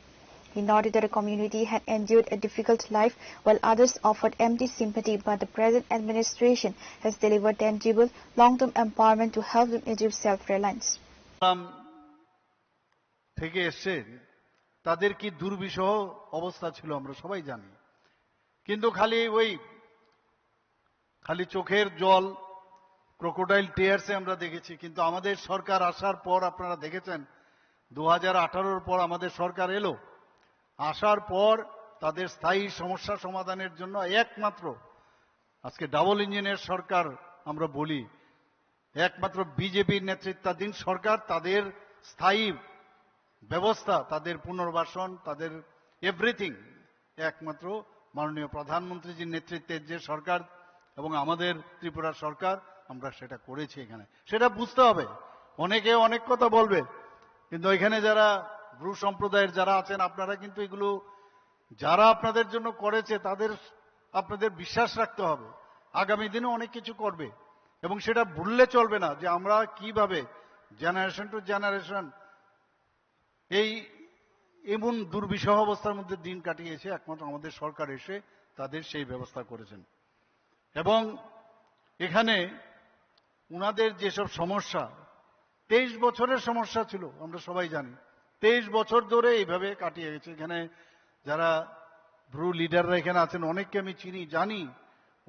He noted that the community had endured a difficult life, while others offered empty sympathy, but the present administration has delivered tangible, long-term empowerment to help them achieve self-reliance. থেকে এসছে, তাদের কি দুর্বিষহ অবস্থা ছিল আমরা সবাই জানি। কিন্তু খালি ওই, খালি চোখের জল, ক্রোকোডাইল টিয়ার্সে আমরা দেখেছি, কিন্তু আমাদের সরকার আসার পর আপনারা দেখেছেন, দু হাজার আঠারোর পর আমাদের সরকার এলো, আসার পর তাদের স্থায়ী সমস্যা সমাধানের জন্য একমাত্র আজকে ডাবল ইঞ্জিনের সরকার আমরা বলি, একমাত্র বিজেপির নেতৃত্বাধীন সরকার তাদের স্থায়ী ব্যবস্থা, তাদের পুনর্বাসন, তাদের এভরিথিং একমাত্র মাননীয় প্রধানমন্ত্রীজির নেতৃত্বের যে সরকার এবং আমাদের ত্রিপুরা সরকার, আমরা সেটা করেছি। এখানে সেটা বুঝতে হবে। অনেকে অনেক কথা বলবে, কিন্তু এখানে যারা ব্রু সম্প্রদায়ের যারা আছেন, আপনারা কিন্তু এগুলো যারা আপনাদের জন্য করেছে তাদের আপনাদের বিশ্বাস রাখতে হবে, আগামী দিনে অনেক কিছু করবে। এবং সেটা ভুললে চলবে না যে আমরা কিভাবে জেনারেশন টু জেনারেশন এই এমন দুর্বিষহ অবস্থার মধ্যে দিন কাটিয়েছে, একমাত্র আমাদের সরকার এসে তাদের সেই ব্যবস্থা করেছেন। এবং এখানে ওনাদের যেসব সমস্যা, তেইশ বছরের সমস্যা ছিল, আমরা সবাই জানি। তেইশ বছর ধরে এইভাবে কাটিয়ে গেছে। এখানে যারা ব্রু লিডাররা এখানে আছেন, অনেককে আমি চিনি, জানি।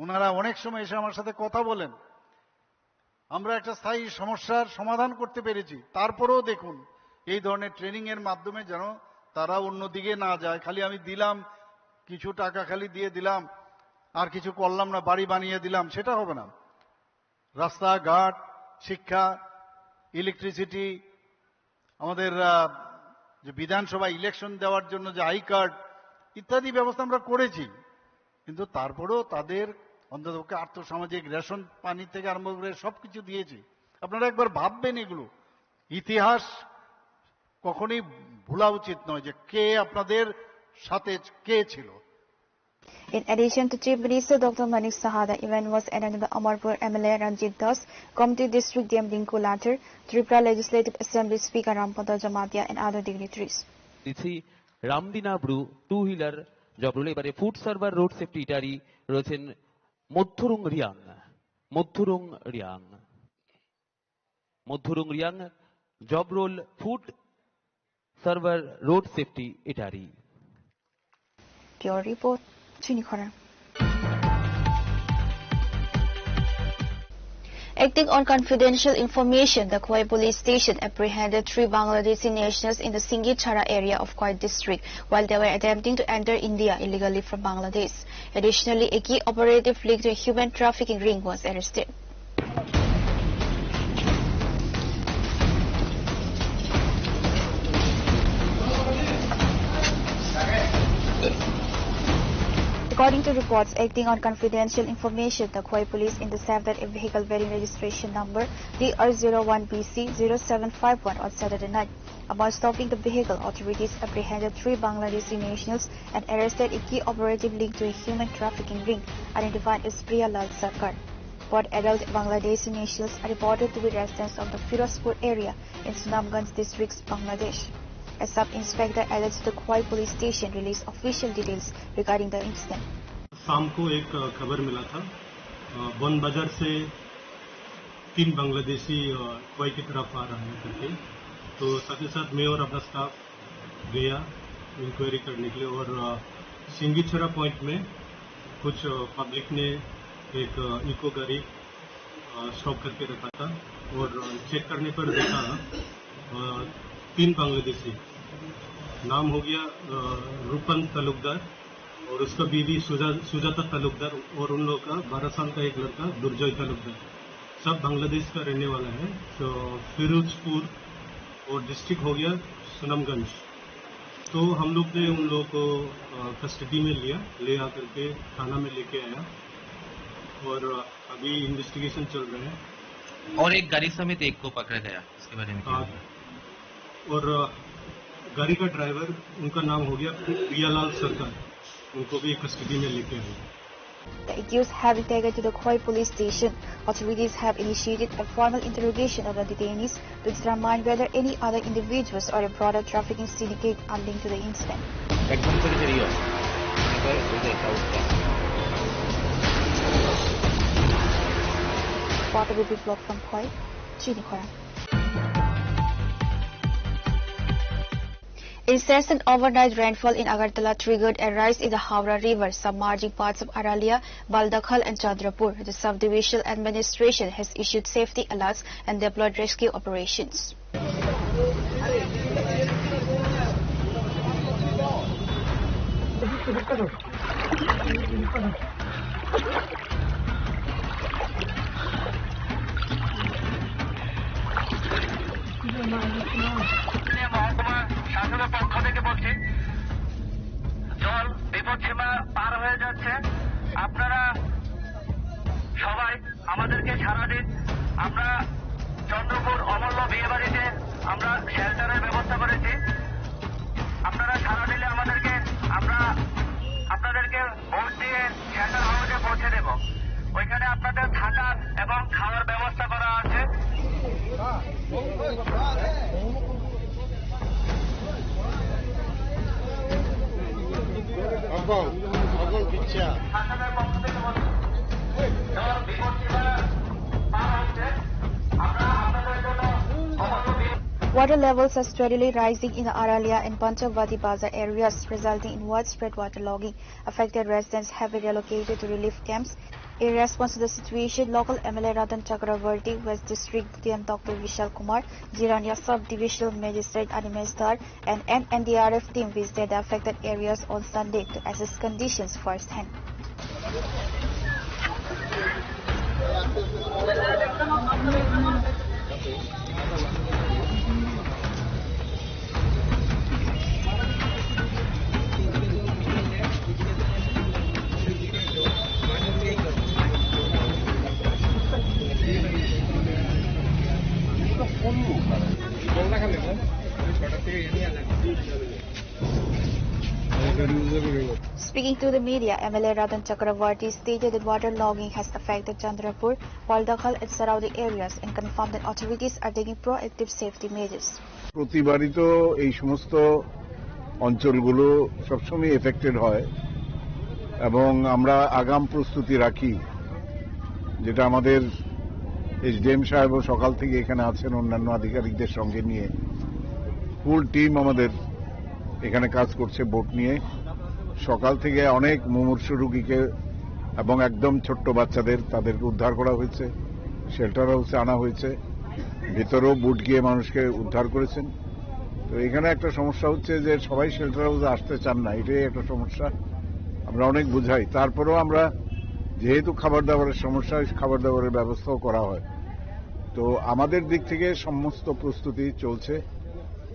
ওনারা অনেক সময় এসে আমার সাথে কথা বলেন। আমরা একটা স্থায়ী সমস্যার সমাধান করতে পেরেছি। তারপরেও দেখুন, এই ধরনের ট্রেনিং এর মাধ্যমে যেন তারা অন্যদিকে না যায়। খালি আমি দিলাম, কিছু টাকা খালি দিয়ে দিলাম, আর কিছু করলাম না, বাড়ি বানিয়ে দিলাম, সেটা হবে না। রাস্তাঘাট, শিক্ষা, ইলেকট্রিসিটি, আমাদের, আহ, যে বিধানসভা ইলেকশন দেওয়ার জন্য যে আই কার্ড ইত্যাদি ব্যবস্থা আমরা করেছি, কিন্তু তারপরেও তাদের অন্ততপক্ষে আর্থসামাজিক রেশন পানি থেকে আরম্ভ করে সবকিছু দিয়েছি। আপনারা একবার ভাববেন এগুলো, ইতিহাস কখনোই ভোলা উচিত নয় যে কে আপনাদের সাথে কে ছিল। In addition to Chief Minister Doctor Manik Saha, the event was attended by Amarpur M L A Ranjit Das, Gomti District D M Rinku Lathar, Tripura Legislative Assembly Speaker Rampada Jamatia and other dignitaries. দিচ্ছি Ramdina Bru two wheeler জবরুল। এবারে food server road safety ইটারি রয়েছেন মধ্যরুং রিয়াং, মধ্যরুং রিয়াং, মধ্যরুং রিয়াং জবরুল food server road safety ইটারি। Bureau report, Chini Khorang. Acting on confidential information, the Khowai police station apprehended three Bangladeshi nationals in the Singichara area of Khowai district while they were attempting to enter India illegally from Bangladesh. Additionally, a key operative linked to a human trafficking ring was arrested. According to reports, acting on confidential information, the Khowai police intercepted a vehicle bearing registration number D R zero one B C zero seven five one on Saturday night. Upon stopping the vehicle, authorities apprehended three Bangladeshi nationals and arrested a key operative linked to a human trafficking ring identified as Priya Lal Sarkar. Both adult Bangladeshi nationals are reported to be residents of the Firozpur area in Sunamganj district, Bangladesh. A sub-inspector added to the Khowai police station released official details regarding the incident. शाम को एक, अ, खबर मिला था, अ, बन बाजार से तीन बांग्लादेशी, अ, खोवाई की तरफ आ रहा है करके। तो साथ ही साथ मैं और अपना स्टाफ गया, इंक्वायरी करने के लिए। और, अ, सिंगीछरा पॉइंट में कुछ, अ, पब्लिक ने एक, अ, इको गाड़ी, अ, स्टॉप करके रखा था और, अ, चेक करने पर देखा, अ, तीन बांग्लादेशी, नाम हो गया, अ, रूपन तालुकदार, और उसका बीवी सुजा-, सुजाता तालुकदार और उन लोग का बारह साल का एक लड़का दुर्जय तालुकदार, सब बांग्लादेश का रहने वाला है। तो फिरोजपुर और डिस्ट्रिक्ट हो गया सुनामगंज। तो हम लोग ने उन लोग को, अ, कस्टडी में लिया, ले आकर के थाना में लेके आया और अभी इन्वेस्टिगेशन चल रहा है। और एक गाड़ी समेत एक को पकड़ा गया, इसके बारे में क्या? हाँ। और, अ, गाड़ी का ड्राइवर, उनका नाम हो गया प्रियालाल सरकार, उनको भी कस्टडी में लेके आए। The accused have been taken to the Khowai police station. Authorities have initiated a formal interrogation of the detainees to determine whether any other individuals or a broader trafficking syndicate are linked to the incident. একদম করে দেরি হয়। এবার ওই যে একটা উঠটা। Water will be blocked from Khowai, Chini Khorang. Incessant overnight rainfall in Agartala triggered a rise in the Howrah River, submerging parts of Aralia, Baldakhal, and Chandrapur. The subdivisional administration has issued safety alerts and deployed rescue operations. মহকুমা শাসনের পক্ষ থেকে বলছি, জল বিপদসীমা পার হয়ে যাচ্ছে। আপনারা সবাই আমাদেরকে সাড়া দিন। আমরা চন্দ্রপুর অমূল্য বিয়ে বাড়িতে আমরা শেল্টারের ব্যবস্থা করেছি। আপনারা সাড়া দিলে আমাদেরকে, আমরা আপনাদেরকে বোট দিয়ে শেল্টার হাউসে পৌঁছে দেব। ওইখানে আপনাদের থাকার এবং খাওয়ার ব্যবস্থা করা আছে। শাসনের পক্ষ থেকে বলছি, জল বিপদ সীমা পার হচ্ছে। আমরা আপনাদের জন্য অমূল্য বিয়ে Water levels are steadily rising in the Aralia and Panchavati Bazar areas, resulting in widespread waterlogging. Affected residents have been relocated to relief camps. In response to the situation, local M L A Ratan Chakravarti, West District D M Doctor Vishal Kumar, Jirania Sub-Divisional Magistrate Animesh Dhar, and an N D R F team visited the affected areas on Sunday to assess conditions firsthand. Speaking to the media, M L A Ratan Chakravarti stated that water logging has affected Chandrapur, Baldakhal and surrounding areas and confirmed that authorities are taking proactive safety measures. প্রতিবারই তো এই সমস্ত অঞ্চলগুলো সবসময় এফেক্টেড হয় এবং আমরা আগাম প্রস্তুতি রাখি, যেটা আমাদের এসডিএম সাহেবও সকাল থেকে এখানে আছেন অন্যান্য আধিকারিকদের সঙ্গে নিয়ে। ফুল টিম আমাদের এখানে কাজ করছে বোট নিয়ে। সকাল থেকে অনেক মুমূর্ষু রুগীকে এবং একদম ছোট্ট বাচ্চাদের, তাদেরকে উদ্ধার করা হয়েছে, শেল্টার হাউসে আনা হয়েছে। ভিতরেও বোট গিয়ে মানুষকে উদ্ধার করেছেন। তো এখানে একটা সমস্যা হচ্ছে যে সবাই শেল্টার হাউসে আসতে চান না, এটাই একটা সমস্যা। আমরা অনেক বুঝাই, তারপরেও আমরা, যেহেতু খাবার দাবারের সমস্যা, ওই খাবার দাবারের ব্যবস্থাও করা হয়। তো আমাদের দিক থেকে সমস্ত প্রস্তুতি চলছে।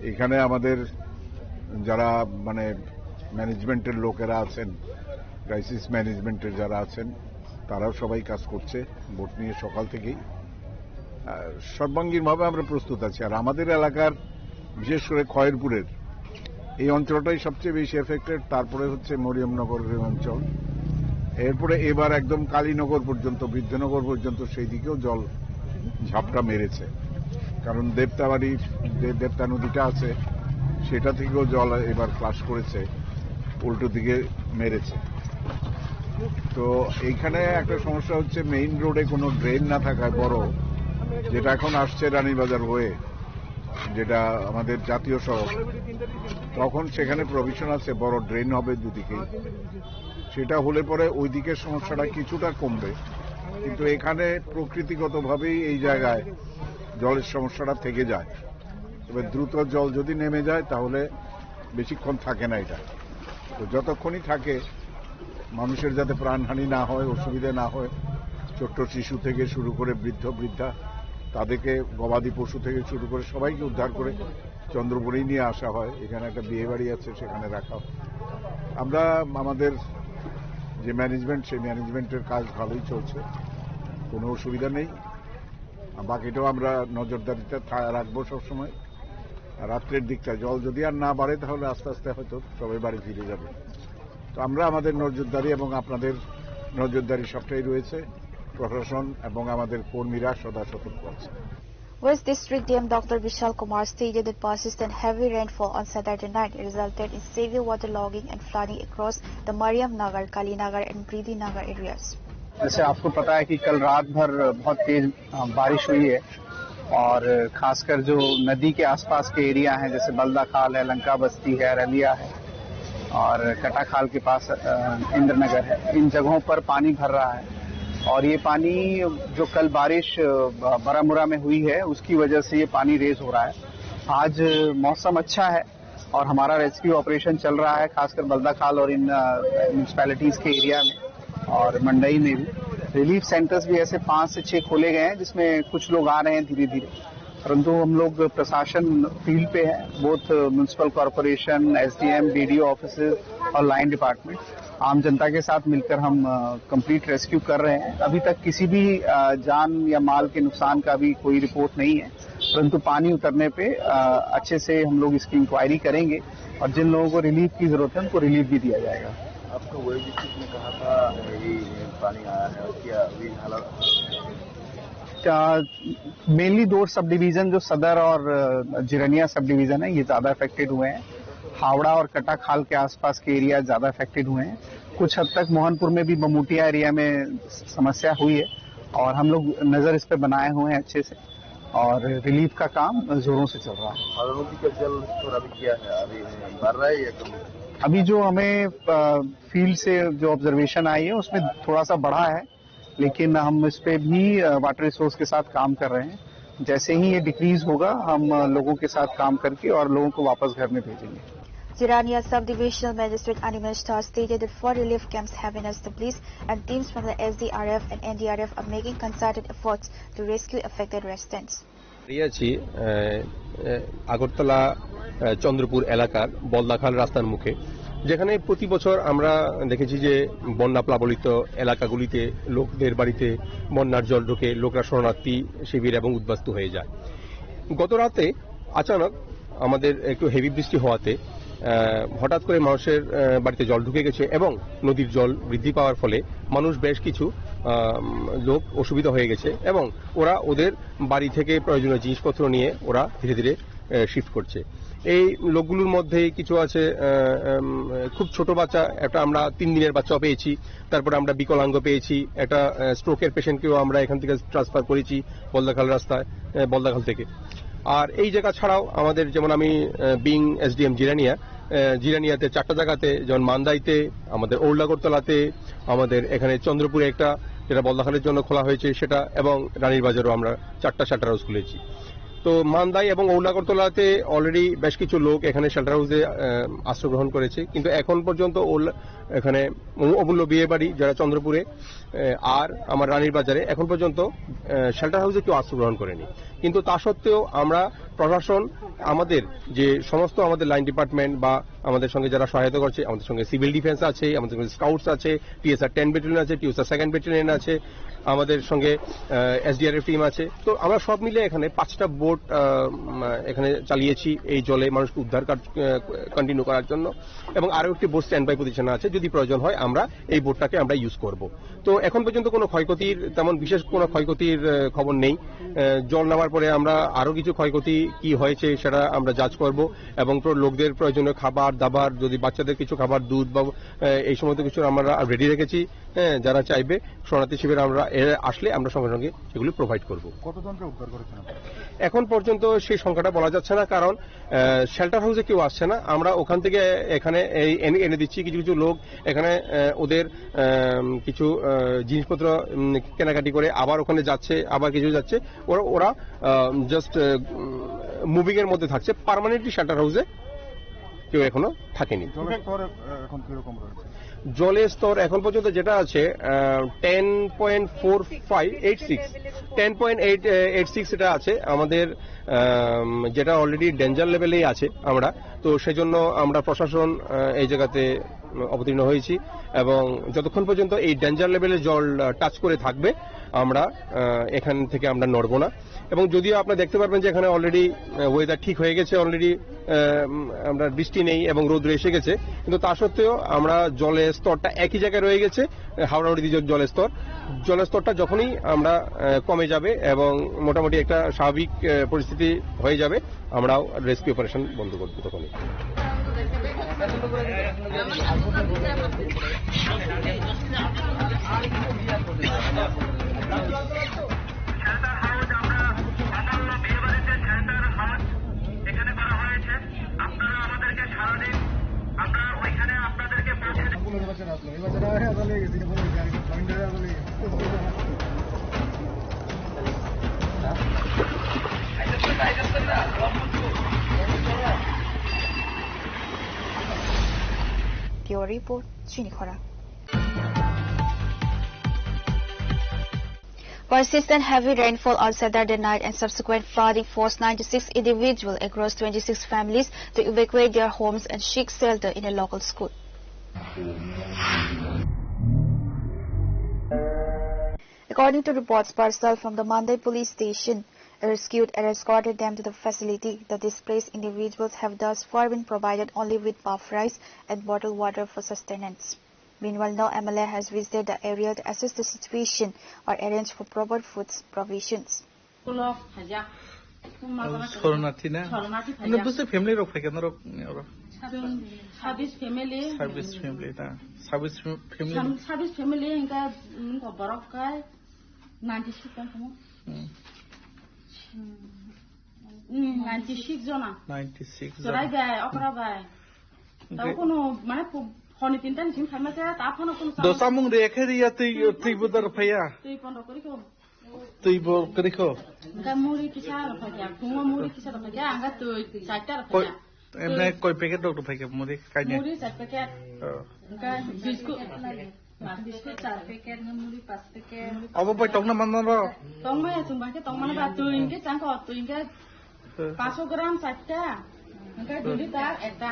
এখানে আমাদের যারা, মানে, ম্যানেজমেন্টের লোকেরা আছেন, ক্রাইসিস ম্যানেজমেন্টের যারা আছেন, তারাও সবাই কাজ করছে বোট নিয়ে সকাল থেকেই। আহ, সর্বাঙ্গীনভাবে আমরা প্রস্তুত আছি। আর আমাদের এলাকার, বিশেষ করে খয়েরপুরের এই অঞ্চলটাই সবচেয়ে বেশি এফেক্টেড, তারপরে হচ্ছে মরিয়মনগরের অঞ্চল, এরপরে এবার একদম কালীনগর পর্যন্ত, বৃদ্ধনগর পর্যন্ত সেই দিকেও জল ঝাপটা মেরেছে। কারণ দেবতাবাড়ির যে দেবতা নদীটা আছে, সেটা থেকেও জল এবার ফ্লাশ করেছে, উল্টো দিকে মেরেছে। তো এইখানে একটা সমস্যা হচ্ছে, মেইন রোডে কোনো ড্রেন না থাকায় বড়, যেটা এখন আসছে রানীবাজার হয়ে, যেটা আমাদের জাতীয় সড়ক, তখন সেখানে প্রভিশন আছে বড় ড্রেন হবে দুদিকে। সেটা হলে পরে ওইদিকে সমস্যাটা কিছুটা কমবে, কিন্তু এখানে প্রকৃতিগতভাবেই এই জায়গায় জলের সমস্যাটা থেকে যায়। তবে দ্রুত জল যদি নেমে যায়, তাহলে বেশিক্ষণ থাকে না এটা। তো যতক্ষণই থাকে, মানুষের যাতে প্রাণহানি না হয়, অসুবিধা না হয়, ছোট্ট শিশু থেকে শুরু করে বৃদ্ধ বৃদ্ধা, তাদেরকে, গবাদি পশু থেকে শুরু করে সবাইকে উদ্ধার করে চন্দ্রপুরেই নিয়ে আসা হয়। এখানে একটা বিয়ে বাড়ি আছে, সেখানে রাখা হয়। আমরা আমাদের যে ম্যানেজমেন্ট, সেই ম্যানেজমেন্টের কাজ ভালোই চলছে, কোনো অসুবিধা নেই। আর বাকিটাও আমরা নজরদারিতে থা-, রাখবো সবসময়। আর রাত্রের দিকটা জল যদি আর না বাড়ে, তাহলে আস্তে আস্তে হয়তো সবাই বাড়ি ফিরে যাবে। তো আমরা আমাদের নজরদারি এবং আপনাদের নজরদারি সবটাই রয়েছে। প্রশাসন এবং আমাদের কর্মীরা সদা সতর্ক আছে। West District D M Doctor Vishal Kumar stated that persistent heavy rainfall on Saturday night resulted in severe waterlogging and flooding across the Mariam Nagar, Kali Nagar and Bridhi Nagar areas. जैसे आपको पता है कि कल रात भर बहुत तेज, अ, बारिश हुई है और खासकर जो नदी के आसपास के एरिया हैं, जैसे बल्दा खाल है, लंका बस्ती है, अरलिया है और कटा खाल के पास, अ, इंद्रनगर है, इन जगहों पर पानी भर रहा है। और ये पानी, जो कल बारिश, अ, ब-, बारामूला में हुई है, उसकी वजह से ये पानी रेज हो रहा है। आज मौसम अच्छा है और हमारा रेस्क्यू ऑपरेशन चल रहा है, खासकर बल्दा खाल और इन, अ, म्युनिसिपैलिटीज के एरिया में और मंडई में भी। रिलीफ सेंटर्स भी ऐसे पाँच से छः खोले गए हैं, जिसमें कुछ लोग आ रहे हैं धीरे-धीरे, परंतु हम लोग, प्रशासन फील्ड पे है, both municipal corporation, SDM, BDO offices और लाइन डिपार्टमेंट। आम जनता के साथ मिलकर हम, अ, कंप्लीट रेस्क्यू कर रहे हैं। अभी तक किसी भी, अ, जान या माल के नुकसान का भी कोई रिपोर्ट नहीं है, परंतु पानी उतरने पे, अ, अच्छे से हम लोग इसकी इंक्वायरी करेंगे और जिन लोगों को रिलीफ की ज़रूरत है, उनको रिलीफ भी दिया जाएगा। आपका वही डिस्ट्रिक्ट में कहाँ कहाँ ये पानी आया है और क्या अभी हालात? क्या, मेनली दो सब डिवीजन, जो सदर और, अ, जिरनिया सब डिवीजन है, ये ज़्यादा अफेक्टेड हुए हैं। हावड़ा और कटा खाल के आसपास के एरिया ज़्यादा अफेक्टेड हुए हैं। कुछ हद तक मोहनपुर में भी, बमुटिया एरिया में स-, समस्या हुई है और हम लोग नज़र इस पे बनाए हुए हैं अच्छे से और रिलीफ का काम ज़ोरों से चल रहा है। और नदी का जल स्तर अभी क्या है, अभी बढ़ रहा है या कम? अभी जो हमें, अ, फील्ड से जो ऑब्जर्वेशन आई है, उसमें थोड़ा सा बढ़ा है, लेकिन हम इस पे भी, अ, वाटर रिसोर्स के साथ काम कर रहे हैं। जैसे ही ये डिक्रीज होगा, हम, अ, लोगों के साथ काम करके और लोगों को वापस घर में भेजेंगे। Jirania Sub-Divisional Magistrate Animesh Dhar stated that four relief camps have been established and teams from the S D R F and N D R F are making concerted efforts to rescue affected residents. দাঁড়িয়ে আছি, আহ, আহ, আগরতলা, আহ, চন্দ্রপুর এলাকার বলদাখাল রাস্তার মুখে, যেখানে প্রতি বছর আমরা দেখেছি যে বন্যা প্লাবলিত এলাকাগুলিতে লোকদের বাড়িতে বন্যার জল ঢুকে লোকরা শরণার্থী শিবির এবং উদ্বাস্তু হয়ে যায়। গত রাতে আচানক আমাদের একটু হেভি বৃষ্টি হওয়াতে, আহ, হঠাৎ করে মানুষের, আহ, বাড়িতে জল ঢুকে গেছে এবং নদীর জল বৃদ্ধি পাওয়ার ফলে মানুষ বেশ কিছু, আহ, লোক অসুবিধা হয়ে গেছে এবং ওরা ওদের বাড়ি থেকে প্রয়োজনীয় জিনিসপত্র নিয়ে ওরা ধীরে ধীরে, আহ, শিফট করছে। এই লোকগুলোর মধ্যে কিছু আছে, আহ, উম, খুব ছোট বাচ্চা, একটা আমরা তিন দিনের বাচ্চাও পেয়েছি, তারপরে আমরা বিকলাঙ্গ পেয়েছি, একটা, আহ, স্ট্রোকের পেশেন্টকেও আমরা এখান থেকে ট্রান্সফার করেছি বলদাখাল রাস্তায়, আহ, বলদাখাল থেকে। আর এই জায়গা ছাড়াও আমাদের, যেমন আমি, আহ, বিং এসডিএম জিরানিয়া, আহ, জিরানিয়াতে চারটা জায়গাতে, যেমন মান্দাইতে, আমাদের ওল্ড আগরতলাতে, আমাদের এখানে চন্দ্রপুরে একটা, যেটা বলদাখালের জন্য খোলা হয়েছে সেটা, এবং রানীর বাজারও আমরা চারটা শেল্টার হাউস খুলেছি। তো মান্দাই এবং ওল্ড আগরতলাতে অলরেডি বেশ কিছু লোক এখানে শেল্টার হাউসে, আহ, আশ্রয় গ্রহণ করেছে, কিন্তু এখন পর্যন্ত ওল্ড, এখানে অমূল্য বিয়ে বাড়ি, যারা চন্দ্রপুরে, আহ, আর আমার রানীর বাজারে এখন পর্যন্ত, আহ, শেল্টার হাউসে কেউ আশ্রয় গ্রহণ করেনি। কিন্তু তা সত্ত্বেও আমরা প্রশাসন, আমাদের যে সমস্ত আমাদের লাইন ডিপার্টমেন্ট বা আমাদের সঙ্গে যারা সহায়তা করছে, আমাদের সঙ্গে সিভিল ডিফেন্স আছে, আমাদের সঙ্গে স্কাউটস আছে, টিএসআর টেন ব্যাটালিয়ন আছে, টিএসআর সেকেন্ড ব্যাটালিয়ন আছে, আমাদের সঙ্গে, আহ, এসডিআরএফ টিম আছে। তো আমরা সব মিলে এখানে পাঁচটা বোট, আহ, উম, এখানে চালিয়েছি এই জলে মানুষকে উদ্ধার কাজ, আহ, কন্টিনিউ করার জন্য, এবং আরও একটি বোট স্ট্যান্ড বাই পজিশনে আছে। যদি প্রয়োজন হয়, আমরা এই বোটটাকে আমরা ইউজ করব। তো এখন পর্যন্ত কোনো ক্ষয়ক্ষতির, তেমন বিশেষ কোনো ক্ষয়ক্ষতির, আহ, খবর নেই। আহ, জল নামার পরে আমরা আরও কিছু ক্ষয়ক্ষতি কি হয়েছে সেটা আমরা জাজ করব, এবং প্র-, লোকদের প্রয়োজনীয় খাবার দাবার, যদি বাচ্চাদের কিছু খাবার, দুধ বা, আহ, এই সমস্ত কিছু আমরা রেডি রেখেছি। হ্যাঁ, যারা চাইবে শরণার্থী শিবিরে আমরা এ-, আসলে আমরা সঙ্গে সঙ্গে এগুলি প্রোভাইড করব। কতজনকে উদ্ধার করেছেন আপনারা? এখন পর্যন্ত সেই সংখ্যাটা বলা যাচ্ছে না, কারণ, আহ, শেল্টার হাউসে কেউ আসছে না। আমরা ওখান থেকে এখানে এই এনে, এনে দিচ্ছি কিছু কিছু লোক এখানে, আহ, ওদের, আহ, কিছু, আহ, জিনিসপত্র, উম, কেনাকাটি করে আবার ওখানে যাচ্ছে, আবার কিছু যাচ্ছে। ওরা, ওরা, আহ, জাস্ট, আহ, উম, মুভিং এর মধ্যে থাকছে, পার্মানেন্টলি শেল্টার হাউসে কেউ এখনো থাকেনি। জলের স্তর, আহ, এখন কিরকম রয়েছে? জলের স্তর এখন পর্যন্ত যেটা আছে, আহ, ten point four five eight six, ten point eight eight six এটা আছে আমাদের, আম, যেটা অলরেডি ডেঞ্জার লেভেলেই আছে আমরা। তো সেজন্য আমরা প্রশাসন, আহ, এই জায়গাতে অবতীর্ণ হয়েছি, এবং যতক্ষণ পর্যন্ত এই ডেঞ্জার লেভেলে জল, আহ, টাচ করে থাকবে, আমরা, আহ, এখান থেকে আমরা নড়ব না। এবং যদিও আপনারা দেখতে পারবেন যে এখানে অলরেডি, আহ, ওয়েদার ঠিক হয়ে গেছে, অলরেডি, আহ, উম, আমরা বৃষ্টি নেই এবং রোদ এসে গেছে, কিন্তু তা সত্ত্বেও আমরা জলের স্তরটা একই জায়গায় রয়ে গেছে, আহ, হাওড়া নদীর যে জলের স্তর, জলের স্তরটা যখনই আমরা, আহ, কমে যাবে এবং মোটামুটি একটা স্বাভাবিক, আহ, পরিস্থিতি হয়ে যাবে, আমরাও রেস্কিউ অপারেশন বন্ধ করব তখনই। Bureau Report, Chini Khorang. Persistent heavy rainfall on Saturday night and subsequent flooding forced ninety-six individuals across twenty-six families to evacuate their homes and seek shelter in a local school. According to reports, personnel from the Mandai police station rescued and escorted them to the facility. The displaced individuals have thus far been provided only with puff rice and bottled water for sustenance. Meanwhile, no M L A has visited the area to assess the situation or arrange for proper food provisions. Kulok phaijak. Shornathi na? Shornathi phaijak. Bwswk family rok phaikha norok oro? Chwng sabis family. Sabis family na? Sabis family? Sam-, sabis family hingka, mm, borok kai ninety six kan kamu? Hmm. Hmm, ninety six jona. Ninety six jona. Chwrai bai, okra bai. Tao kono, mane, pu-, honi tinta ni simi phaima se, ta phano kono. Do samung re khe riya twi, twi budar phaiya. Twi pondo kori ko. Twi bo kori ko. Hingka muri kisa rok phaiya, phungo muri kisa rok phaiya, hingka twi charta rok phaiya. Emne koi packet rok phaiya muri kaine? Muri char packet. Oh. Hingka biscuit. Biscuit char packet, hingka muri pas packet. Obo bai tongna manna ro? Tongmaya chwng bai khe tongmani ba twi hingke chang ko, twi hingke. Paso gram chatta. Hingke duli ta ekta.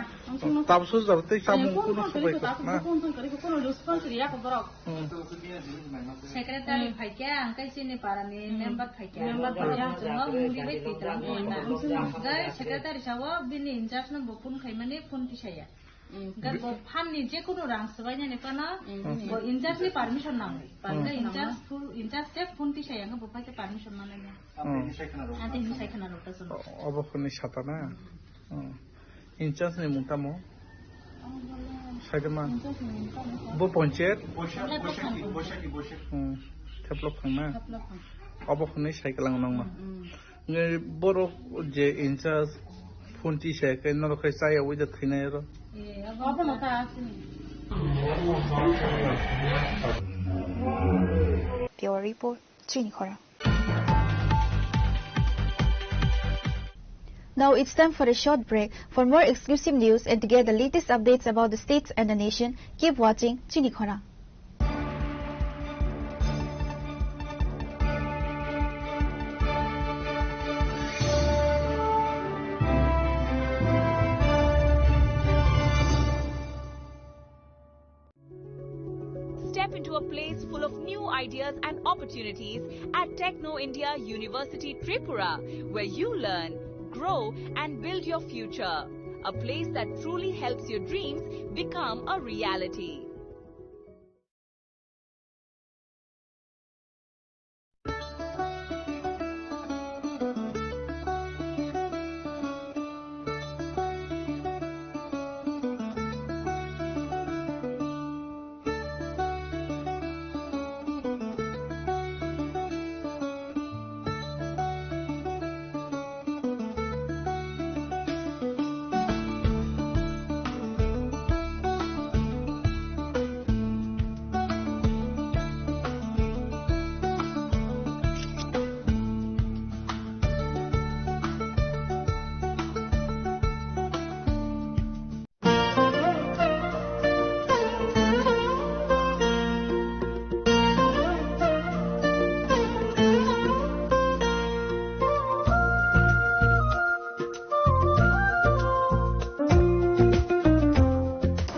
Tabso jaro tei samung kuno subai ko na. Kuno response riya ko borok. Hmm. Secretary phaikya, hingke chini para ni member phaikya. Member phaikya. Chwng o muri bai twi tlang ko na. Jai secretary sao bini in charge no bo phone khaimani phone tisaya. Hingke bo phan ni je kuno rang swbai nani phano bo in charge ni permission nango. Hingke in charge phone, in charge je phone tisaya hingke bo phaikhe permission manai ya. Hmm. Ante hini sai khna rok ta chwng. O-, obo hwnwi sata na? Hmm. In charge ni mung tamo? Saitama. Bo ponchayat? Boshaki, Boshaki, Boshaki. Hmm. Theplok phangna? Theplok phang. Obo hwnwi sai kwlang nangma. Hmm, hmm. Nge borok je in charge phone ti sai khe norok khai chaya ui da thainai ro. Eh, obo no ta asini. Bureau report, Chini Khorang. Now it's time for a short break. For more exclusive news and to get the latest updates about the states and the nation, keep watching Chini Khorang. Step into a place full of new ideas and opportunities at Techno India University Tripura, where you learn, grow, and build your future. A place that truly helps your dreams become a reality.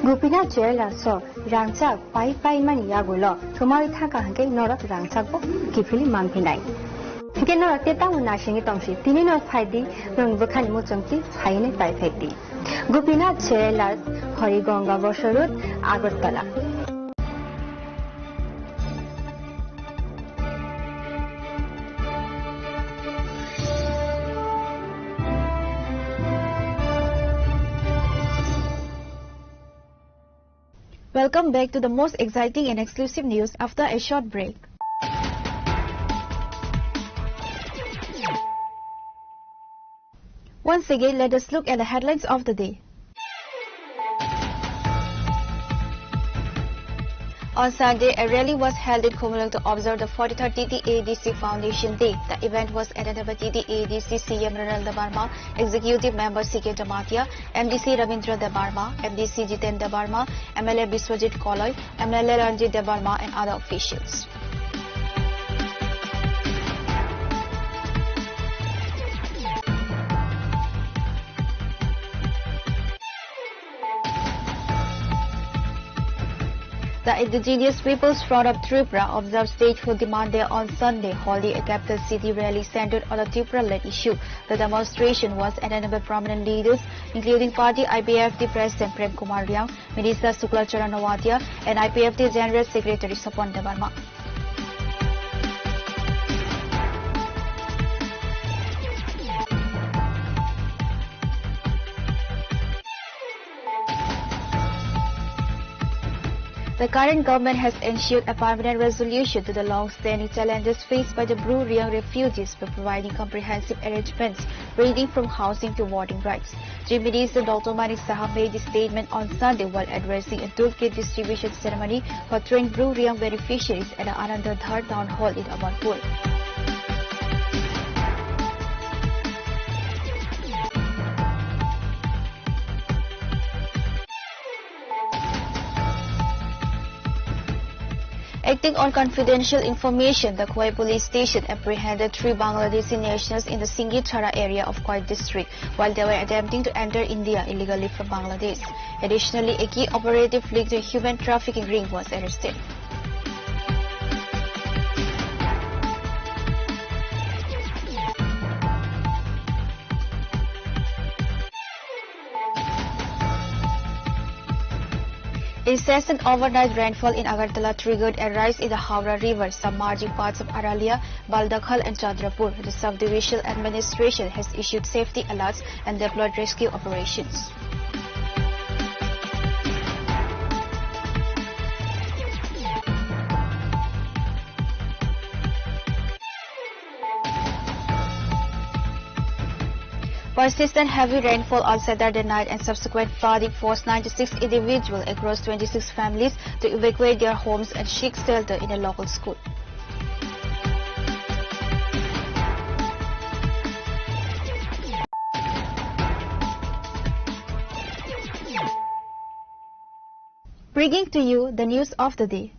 Gopinath Jewellers o rangchak pai pai mani yagulo thumawi thangkha hwnkhe norok rangchak bo kiphilwi manphinai. Hwnkhe norok tei tamo naisingwi tongsi, tini no phaidi, norokni bwkhani muchungtwi phainwi paiphai di. Gopinath Jewellers, Harigonga Bosor Road, Agartala. Welcome back to the most exciting and exclusive news after a short break. Once again, let us look at the headlines of the day. On Sunday, a rally was held in Khumulwng to observe the forty-third T T A D C Foundation Day. The event was attended by T T A D C C E M Ronald Debbarma, Executive Member C K Jamatia, M D C Ravindra Debbarma, M D C Jiten Debbarma, M L A Biswajit Koloi, M L A Ranjit Debbarma, and other officials. The Indigenous Peoples Front of Tripura observed Statehood Demand Day on Sunday, holding a capital city rally centered on the Tipraland issue. The demonstration was attended by prominent leaders, including party I P F T President Prem Kumar Riang, Minister Shukla Charan Noatia, and I P F T General Secretary Swapan Debbarma. The current government has ensured a permanent resolution to the long-standing challenges faced by the Bru Reang refugees by providing comprehensive arrangements ranging from housing to voting rights. Chief Minister Doctor Manik Saha made this statement on Sunday while addressing a toolkit distribution ceremony for trained Bru Reang beneficiaries at the Ananda Dhar Town Hall in Amarpur. Acting on confidential information, the Khowai police station apprehended three Bangladeshi nationals in the Singitara area of Khowai district while they were attempting to enter India illegally from Bangladesh. Additionally, a key operative linked to a human trafficking ring was arrested. Incessant overnight rainfall in Agartala triggered a rise in the Howrah River, submerging parts of Aralia, Baldakhal, and Chandrapur. The subdivisional administration has issued safety alerts and deployed rescue operations. Persistent heavy rainfall on Saturday night and subsequent flooding forced ninety-six individuals across twenty-six families to evacuate their homes and seek shelter in a local school. Bringing to you the news of the day.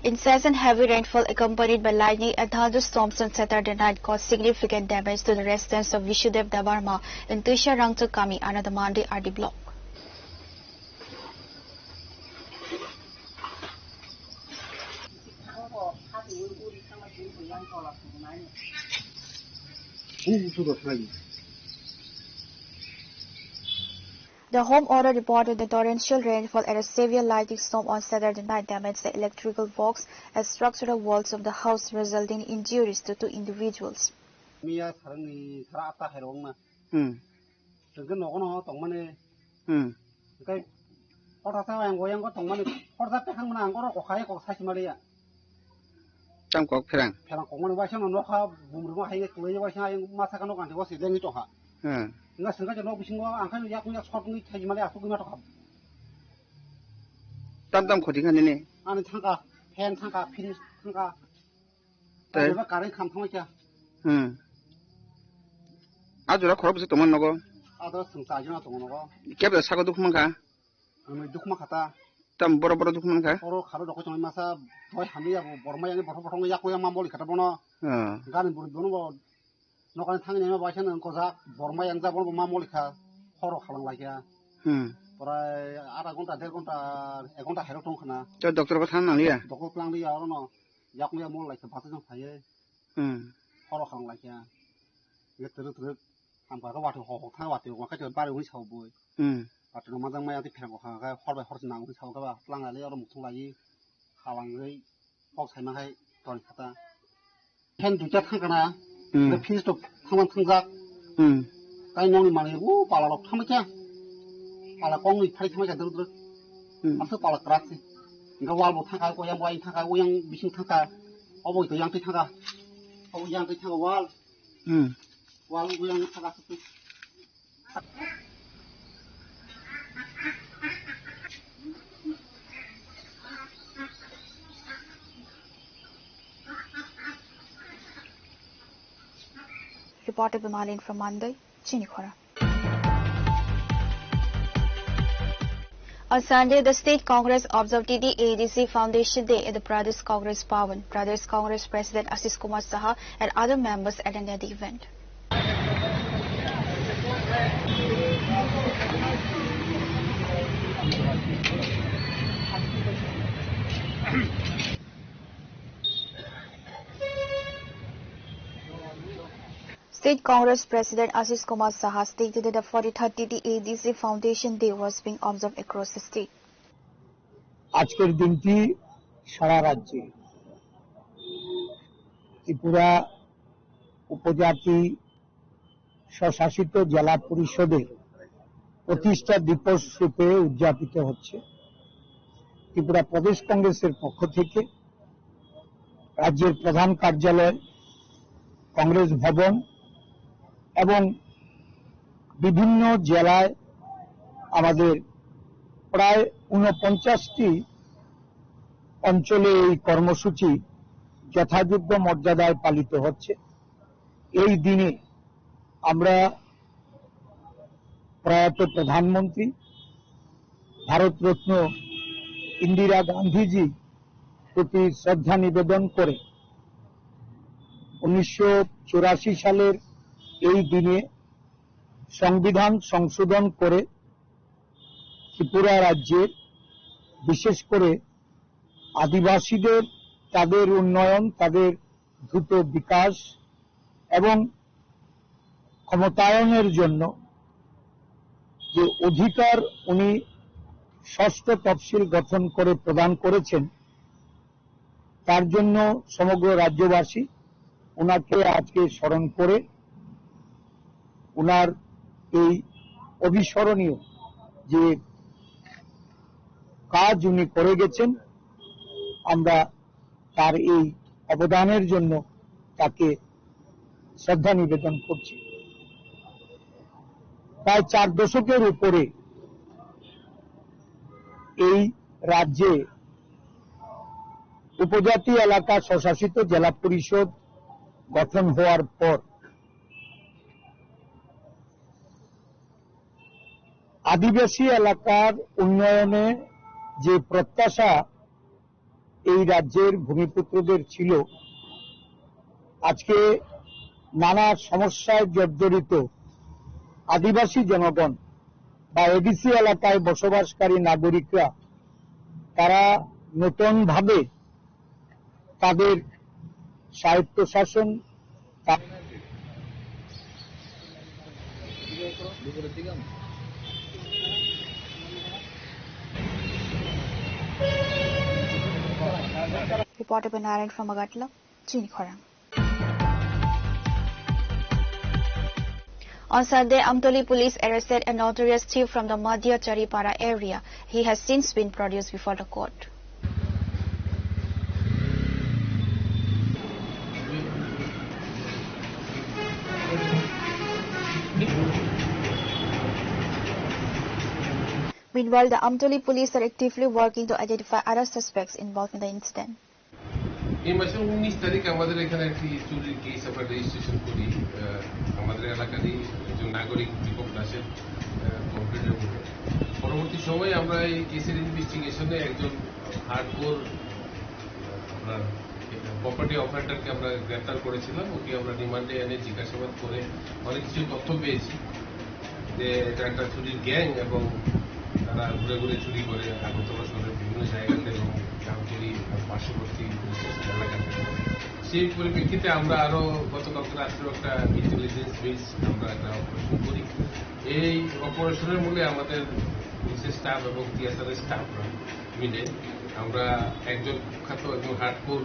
Incessant heavy rainfall accompanied by lightning and thunderstorms on Saturday night caused significant damage to the residents of Vishudeb Debbarma in Tuisha Rangchak Kami under the Mandi R D block. The homeowner reported the torrential rainfall and a severe lightning storm on Saturday night damaged the electrical box and structural walls of the house, resulting in injuries to two individuals. Miya sarangni sara atta khairokna. Hmm. Tengke nogo no tongmani. Hmm. Tei hota sa yang goyang go tongmani. Hota pekang mana ang oro kokhai kok sai maliya. Tam kok pherang. Pherang kok mani waisa no nokha bumruma hai kulai waisa ayang masa kano kanti wasi dengi tokha. Hmm. Nga sengka nok bisingo angkai yak yak sot ngi thai mali asuk ma tokha. Tam tam khoti khani ne. Ani thangka, fan thangka, fridge thangka. Tei? Eba current kham thangma kya? Hmm. A jora khorok bwswk tongmani nogo? Ado chwng chajana tongo nogo. Kebo saka dukhu mankha? Ang dukhu mankha ta. Tam boro boro dukhu mankha? Oro kharo dokho tongmani masa doi hamya bo borma yani bothok bothok yakoya ma moli khata bono. Hmm. Gani buru bono bo nokani thangni ma baisa nang kojak borma yang jabo bo ma moli kha khoro khalang laikya. Hmm. Prai ada ghonta der ghonta ek ghonta herok tong khana. Tei doctor bo thang nangliya? Dokho klang liya oro no. Yakung ya mol lai khe bata jong phaiye. Hmm. Horo khang lai khe. Ye twrwk twrwk. Hamkha khe watwi hok hok thang watwi hok khe bari wi sao bui. Hmm. Watwi no majang maya twi pherang kha khe hor bai hor se nang wi sao khe ba plang lai oro muthung lai. Khalang wi kok sai ma hai ton khata. Phen duita thang kana. Hmm. Finish to thangman thangjak. Hmm. Kai nongni manwi o pala rok thamai kha. Pala kongni phari thamai kha dwrwk dwrwk. Hmm. Aswk pala kwrak se. Hingke wal bo thangkha, oyang bo ayang thangkha, oyang bising thangkha. Obo to yang twi thangkha. Obo yang twi thangkha wal. Hmm. Wal bo yang thangkha aswk twi. Reporter Bimalin from Mandai, Chinikhora. On Sunday, the State Congress observed T T A D C Foundation Day at the Pradesh Congress Bhavan. Pradesh Congress President Ashish Kumar Saha and other members attended the event. State Congress President Ashish Kumar Saha stated that the forty-third T T A D C Foundation Day was being observed across the state. আজকের দিনটি সারা রাজ্যে ত্রিপুরা উপজাতি স্বশাসিত জেলা পরিষদের প্রতিষ্ঠা দিবস রূপে উদযাপিত হচ্ছে। ত্রিপুরা প্রদেশ কংগ্রেসের পক্ষ থেকে রাজ্যের প্রধান কার্যালয়, কংগ্রেস ভবন এবং বিভিন্ন জেলায় আমাদের প্রায় ঊনপঞ্চাশটি অঞ্চলে এই কর্মসূচি যথাযোগ্য মর্যাদায় পালিত হচ্ছে। এই দিনে আমরা প্রয়াত প্রধানমন্ত্রী ভারতরত্ন ইন্দিরা গান্ধীজি প্রতি শ্রদ্ধা নিবেদন করে উনিশশো চুরাশি সালের এই দিনে সংবিধান সংশোধন করে ত্রিপুরা রাজ্যের, বিশেষ করে আদিবাসীদের, তাদের উন্নয়ন, তাদের দ্রুত বিকাশ এবং ক্ষমতায়নের জন্য যে অধিকার উনি ষষ্ঠ তফসিল গঠন করে প্রদান করেছেন, তার জন্য সমগ্র রাজ্যবাসী ওনাকে আজকে স্মরণ করে ওনার এই অবিস্মরণীয় যে কাজ উনি করে গেছেন, আমরা তার এই অবদানের জন্য তাকে শ্রদ্ধা নিবেদন করছি। প্রায় চার দশকের উপরে এই রাজ্যে উপজাতি এলাকা স্বশাসিত জেলা পরিষদ গঠন হওয়ার পর আদিবাসী এলাকার উন্নয়নে যে প্রত্যাশা এই রাজ্যের ভূমিপুত্রদের ছিল, আজকে নানা সমস্যায় জর্জরিত আদিবাসী জনগণ বা এডিসি এলাকায় বসবাসকারী নাগরিকরা, তারা নতুনভাবে তাদের স্বায়ত্তশাসন, তা- Reporter Banaran from Agartala, Chini Khorang. On Sunday, Amtoli police arrested a notorious thief from the Madhya Charipara area. He has since been produced before the court. Meanwhile, the Amtoli police are actively working to identify other suspects involved in the incident. এই মাসের উনিশ তারিখ আমাদের এখানে একটি চুরির কেস আমরা রেজিস্ট্রেশন করি। আহ, আমাদের এলাকারই একজন নাগরিক দীপক দাসের, আহ, কমপ্লেনের উপরে। পরবর্তী সময়ে আমরা এই কেসের ইনভেস্টিগেশনে একজন হার্ডকোর, আহ, আপনার প্রপার্টি অফেন্ডারকে আমরা গ্রেপ্তার করেছিলাম। ওকে আমরা রিমান্ডে এনে জিজ্ঞাসাবাদ করে অনেক কিছু তথ্য পেয়েছি যে এটা একটা চুরির গ্যাং এবং তারা ঘুরে ঘুরে চুরি করে আগরতলা শহরের বিভিন্ন জায়গাতে এবং জামতলী এবং পার্শ্ববর্তী বিশেষ এলাকাতে। সেই পরিপ্রেক্ষিতে আমরা আরো গতকালকে রাত্রে একটা ইন্টেলিজেন্স বেস আমরা একটা অপারেশন করি। এই অপারেশনের মূলে আমাদের পুলিশের স্টাফ এবং টিএসআর এর স্টাফরা মিলে আমরা একজন কুখ্যাত, একজন হার্ডকোর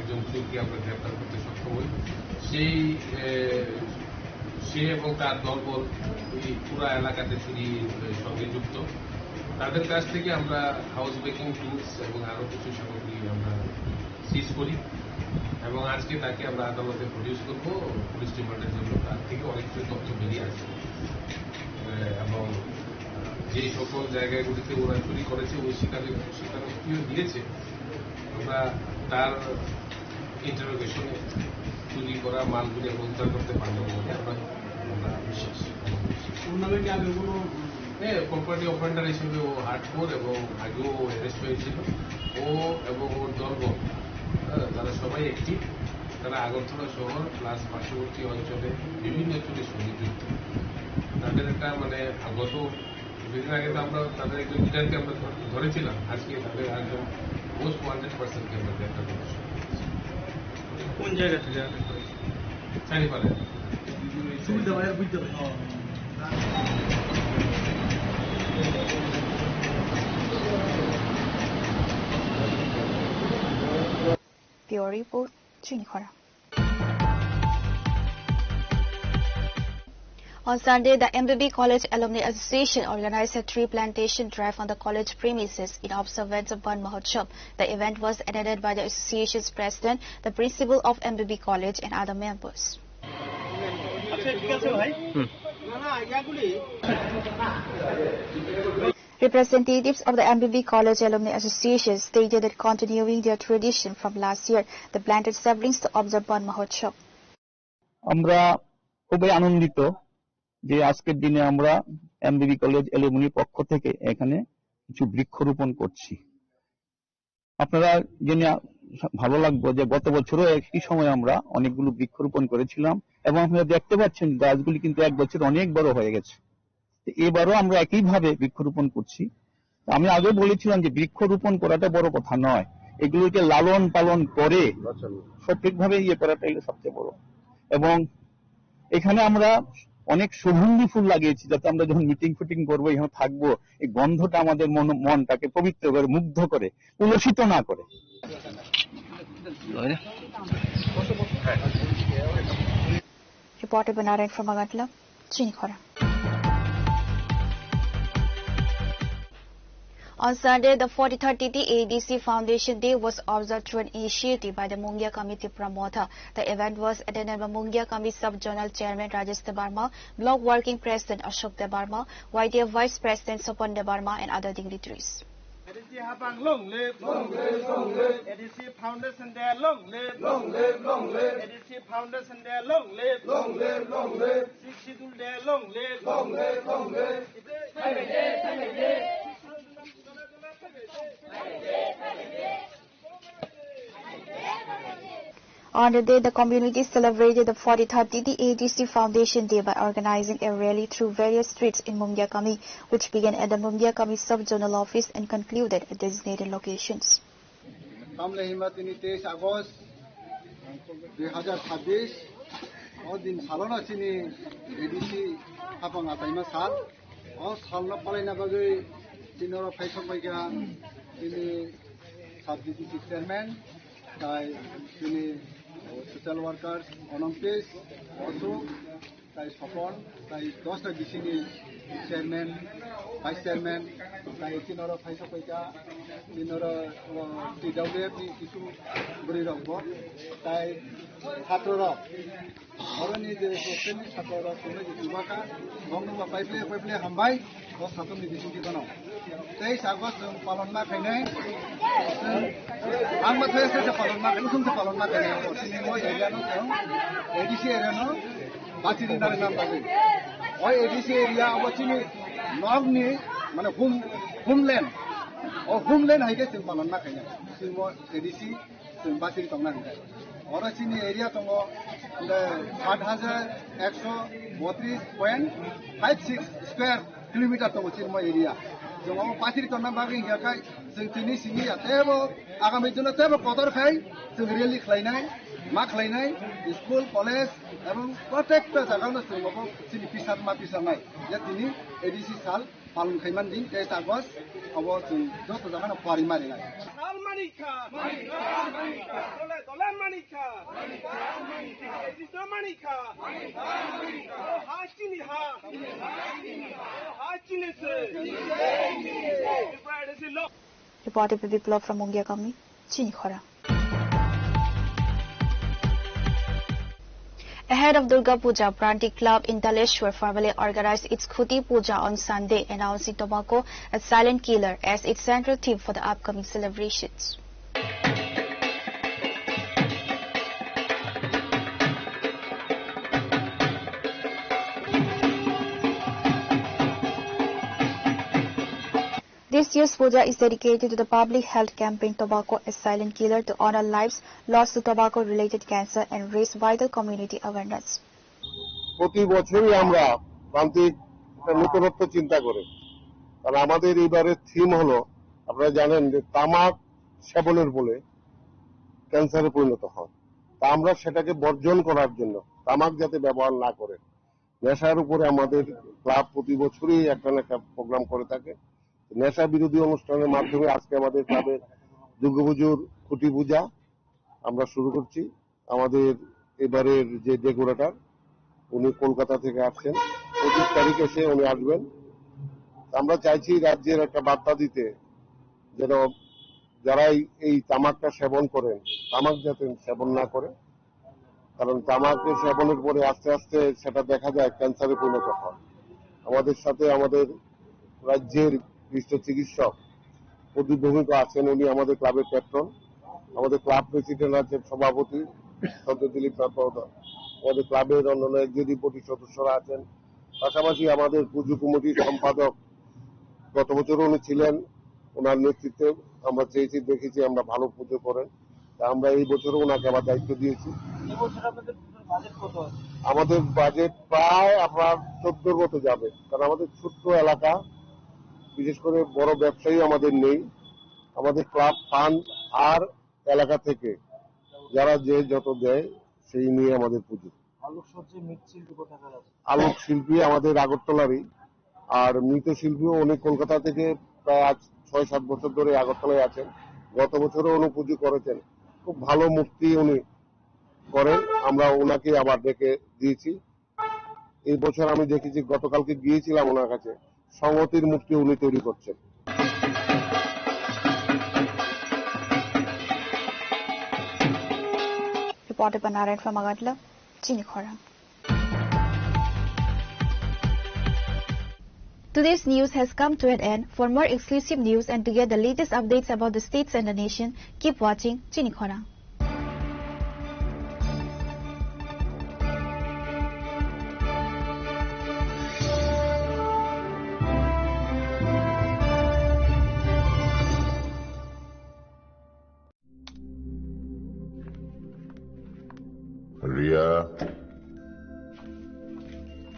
একজন চোরকে আমরা গ্রেপ্তার করতে সক্ষম হই। সেই, এ, সে এবং তার দলবল এই পুরা এলাকাতে চুরি, এ, সঙ্গে যুক্ত। তাদের কাছ থেকে আমরা হাউস ব্রেকিং টুলস এবং আরো কিছু সামগ্রী আমরা সিজ করি এবং আজকে তাকে আমরা আদালতে প্রডিউস করব পুলিশ রিমান্ডের জন্য। তার থেকে অনেক কিছু তথ্য বেরিয়ে আসে, এ, এবং যে সকল জায়গাগুলিতে ওরা চুরি করেছে ওই স্বীকারোক্তিও দিয়েছে। আমরা তার ইন্টারোগেশনে চুরি করা মালগুলি আমরা উদ্ধার করতে পারবো বলে আমরা, আমরা বিশ্বাস। ওর নামে কি আগে কোনো হ্যাঁ, প্রপার্টি অফেন্ডার হিসেবে ও হার্ডকোর এবং আগেও অ্যারেস্ট হয়েছিল। ও এবং ওর দলবল, হ্যাঁ, তারা সবাই অ্যাক্টিভ। তারা আগরতলা শহর প্লাস পার্শ্ববর্তী অঞ্চলে বিভিন্ন চুরির সঙ্গে যুক্ত। তাদের একটা মানে আগত কিছুদিন আগে তো আমরা তাদের একজন লিডারকে আমরা ধর-, ধরেছিলাম, আজকে তাদের একজন মোস্ট ওয়ান্টেড পার্সনকে আমরা গ্রেপ্তার করেছি। কোন জায়গা থেকে আটক করেছে? চারিপাড়ে। সুবিধা হয়, বুঝতে পারি। Bureau Report, Chini Khorang. On Sunday, the M B B College Alumni Association organized a tree plantation drive on the college premises in observance of Ban Mahotsav. The event was attended by the association's president, the principal of M B B College, and other members. Representatives of the M B B College Alumni Association stated that continuing their tradition from last year, they planted saplings to observe Ban Mahotsav. আমরা খুবই আনন্দিত যে আজকের দিনে আমরা এমবিবি কলেজ অ্যালুমিনির পক্ষ থেকে এখানে কিছু বৃক্ষরোপণ করছি। আপনারা জেনে ভালো লাগবে যে গত বছরও একই সময় আমরা অনেকগুলো বৃক্ষরোপণ করেছিলাম এবং আপনারা দেখতে পাচ্ছেন গাছগুলি কিন্তু এক বছর অনেক বড় হয়ে গেছে। তো এবারও আমরা একইভাবে বৃক্ষরোপণ করছি। তো আমি আগে বলেছিলাম যে বৃক্ষরোপণ করাটা বড় কথা নয়, এগুলোকে লালন পালন করে সঠিকভাবে ইয়ে করাটাই সবচেয়ে বড়। এবং এখানে আমরা অনেক সুগন্ধি ফুল লাগিয়েছি, যাতে আমরা যখন মিটিং ফিটিং করবো, এখানে থাকবো, এই গন্ধটা আমাদের মন, মনটাকে পবিত্র করে, মুগ্ধ করে, কলুষিত না করে। Reporter Banaran from Agartala, Chini Khorang. On Sunday, the forty-third T T A D C Foundation Day was observed through an initiative by the Mungia Committee Pramotha. The event was attended by Mungia Committee Sub-Zonal Chairman Rajesh Debbarma, Block Working President Ashok Debbarma, Y T F Vice President Sopon Debbarma, and other dignitaries. A D C Hapang long live. Long live, long live. A D C Foundation Day long live. Long live, long live. A D C Foundation Day long live. Long live, long live. Sixth Schedule Day long live. Long live, long live. On the day, the community celebrated the forty-third T T A D C Foundation Day by organizing a rally through various streets in Mungia Kami, which began at the Mungia Kami Sub-Zonal Office and concluded at designated locations. Tamle hima tini teis August dui hazar chabbish, o din salono chini A D C hapang achaima sal. O salno palaina bagwi chini oro phaisok paikha chini sub D C chairman, tai chini social workers Onongkis, Osuk, tai Sopon, tai dosra D C ni chairman, vice chairman, tai chini oro phaisok paikha, chini oro, o, T W F ni kisu bwrwi rok bo, tai chhatro rok. Oroni je hostel ni chhatro rok tongmani je chubakha, bongno ba paiple paiple hambai, o satung ni bisingtwi bono. Teis August chwng palon ma khainai. Ang ma thai se palon ma khainai, usung se palon ma khainai. O chini mo area no chwng A D C area no bachiri nari nam bagwi. O A D C area abo chini nok ni mane home, homeland. O homeland hai khe chwng palon ma khainai. Chini mo A D C chwng bachiri tongna hwnkhe. Oro chini area tongo, hwnkhe, sat hajar ekso botris point five six square kilometer tongo chini mo area. Chwng omo bachiri tongna bagwi hwnkhe khai chwng chini simi ya tebo agami dino tebo kotor khai chwng rally khlainai, ma khlainai, school, college, ebong protekta jagao no chwng obo chini pisat ma pisarnai. Ya tini A D C sal palon khaimani din teis August, obo chwng joto jagano kwrwi ma rinai. Sal manikha. Dole dole manikha. Ejito manikha. O ha chini ha. O ha chini se. Reported by Biplab from Mungia Kami, Chini Khorang. Ahead of Durga Puja, Pranti Club in Daleshwar formally organized its Khuti Puja on Sunday, announcing tobacco as silent killer as its central theme for the upcoming celebrations. This year's puja is dedicated to the public health campaign Tobacco, a Silent Killer, to honor lives lost to tobacco-related cancer and raise vital community awareness. প্রতি বছরই আমরা প্রান্তিক একটা নতুনত্ব চিন্তা করি, কারণ আমাদের এবারের থিম হলো, আপনারা জানেন যে তামাক সেবনের ফলে ক্যান্সারে পরিণত হয়। তা আমরা সেটাকে বর্জন করার জন্য, তামাক যাতে ব্যবহার না করে, নেশার উপরে আমাদের ক্লাব প্রতি বছরই একটা না একটা প্রোগ্রাম করে থাকে। নেশা বিরোধী অনুষ্ঠানের মাধ্যমে আজকে আমাদের ক্লাবের দুর্গাপুজোর খুঁটি পূজা আমরা শুরু করছি। আমাদের এবারের যে ডেকোরেটর, উনি কলকাতা থেকে আসছেন, পঁচিশ তারিখ এসে উনি আসবেন। আমরা চাইছি রাজ্যের একটা বার্তা দিতে, যেন যারা এই, এই তামাকটা সেবন করেন, তামাক যাতে সেবন না করে, কারণ তামাক সেবনের পরে আস্তে আস্তে সেটা দেখা যায় ক্যান্সারে পরিণত হয়। আমাদের সাথে আমাদের রাজ্যের বিশিষ্ট চিকিৎসক প্রদীপ ভৌমিক আছেন, উনি আমাদের ক্লাবের প্যাট্রন, আমাদের ক্লাব প্রেসিডেন্ট আছেন, সভাপতি সন্ত দিলীপ নাথ মহোদয়, আমাদের ক্লাবের অন্যান্য এক্সিকিউটিভ বডির সদস্যরা আছেন, পাশাপাশি আমাদের পুজো কমিটির সম্পাদক গত বছরও উনি ছিলেন, ওনার নেতৃত্বে আমরা চেয়েছি, দেখেছি, আমরা ভালো পুজো করেন। তা আমরা এই বছরও ওনাকে আবার দায়িত্ব দিয়েছি। এবছর আপনাদের টোটাল বাজেট কত আছে? আমাদের বাজেট প্রায় আপনার চোদ্দোর মতো যাবে, কারণ আমাদের ছোট্ট এলাকা, বিশেষ করে বড় ব্যবসায়ী আমাদের নেই। আমাদের ক্লাব ফান্ড আর এলাকা থেকে যারা যে যত দেয়, সেই নিয়ে আমাদের পুজো। আলোকসজ্জায় মৃৎশিল্পী কোথাকার আছে? আলোক শিল্পী আমাদের আগরতলারই, আর মৃৎশিল্পীও উনি কলকাতা থেকে প্রায় আজ ছয় সাত বছর ধরে আগরতলায় আছেন। গত বছরও উনি পুজো করেছেন, খুব ভালো মূর্তি উনি করেন, আমরা ওনাকে আবার ডেকে দিয়েছি। এই বছর আমি দেখেছি, গতকালকে গিয়েছিলাম ওনার কাছে, সংহতির মূর্তি উনি তৈরি করছেন। Potepa Narayan from Agartala, chini khorang. Today's news has come to an end. For more exclusive news and to get the latest updates about the states and the nation, keep watching Chini Khorang. Riya.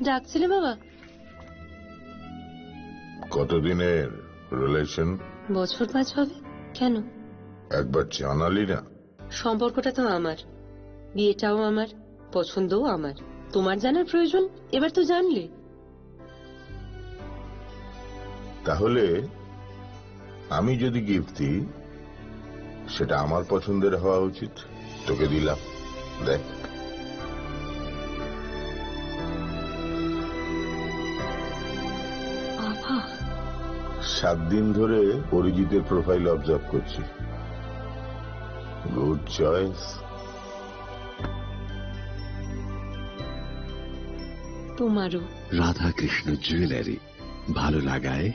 ডাকছিলে বাবা? কতদিনের রিলেশন? বছর পাঁচ হবে। কেন? একবার জানালি না। সম্পর্কটা তো আমার, বিয়েটাও আমার, পছন্দও আমার। তোমার জানার প্রয়োজন? এবার তো জানলে। তাহলে আমি যদি গিফট দিই, সেটা আমার পছন্দের হওয়া উচিত। তোকে দিলাম, দেখ। বাবা। সাত দিন ধরে অরিজিতের প্রোফাইল অবজার্ভ করছি। Good choice. তোমারও। রাধাকৃষ্ণ জুয়েলারি, ভালো লাগায়,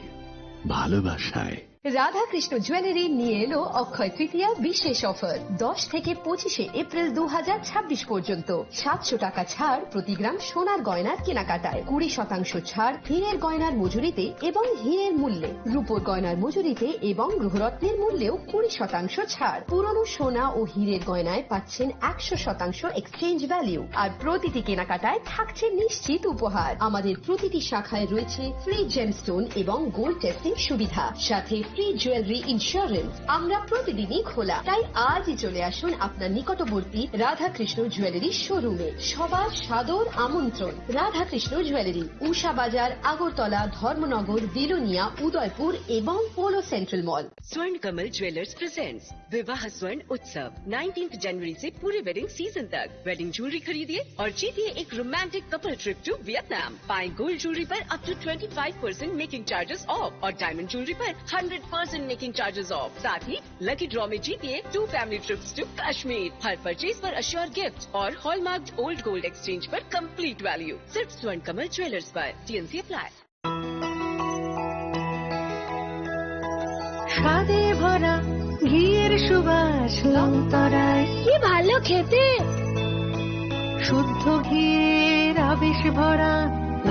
ভালোবাসায়। রাধাকৃষ্ণ জুয়েলারি নিয়ে এলো অক্ষয় তৃতীয়া বিশেষ অফার। দশ থেকে পঁচিশে এপ্রিল দু হাজার ছাব্বিশ পর্যন্ত সাতশো টাকা ছাড় প্রতি গ্রাম সোনার গয়নার কেনাকাটায়, কুড়ি শতাংশ ছাড় হীরের গয়নার মজুরিতে এবং হীরের মূল্যে, রূপোর গয়নার মজুরিতে এবং গ্রহরত্নের মূল্যেও কুড়ি শতাংশ ছাড়। পুরনো সোনা ও হীরের গয়নায় পাচ্ছেন একশো শতাংশ এক্সচেঞ্জ ভ্যালু, আর প্রতিটি কেনাকাটায় থাকছে নিশ্চিত উপহার। আমাদের প্রতিটি শাখায় রয়েছে ফ্রি জেমস্টোন এবং গোল্ড টেস্টিং সুবিধা, সাথে ফ্রি জুয়েলারি ইন্স্যুরেন্স। আমরা প্রতিদিনই খোলা, তাই আজই চলে আসুন আপনার নিকটবর্তী রাধাকৃষ্ণ জুয়েলারি শোরুমে। সবার সাদর আমন্ত্রণ। রাধাকৃষ্ণ জুয়েলারি, উষা বাজার, আগরতলা, ধর্মনগর, বিলোনিয়া, উদয়পুর এবং পোলো সেন্ট্রাল মল। स्वर्ण कमल ज्वेलर्स प्रेजेंट्स विवाह स्वर्ण उत्सव, नाइनटीन्थ जनवरी से पूरे वेडिंग सीजन तक। वेडिंग ज्वेलरी खरीदिए और जीतिए एक romantic couple trip to Vietnam. पाएं गोल्ड ज्वेलरी पर up to twenty five percent making charges off और डायमंड ज्वेलरी पर hundred percent making charges off. साथ ही लकी ड्रॉ में जीतिए two family trips to Kashmir. हर परचेज पर अश्योर गिफ्ट और हॉलमार्क्ड ओल्ड गोल्ड एक्सचेंज पर कंप्लीट वैल्यू। सिर्फ स्वर्ण कमल ज्वेलर्स पर। TNC apply. স্বাদে ভরা ঘিয়ের সুবাস লংতরাই। কি ভালো খেতে! শুদ্ধ ঘিয়ের আবেশ ভরা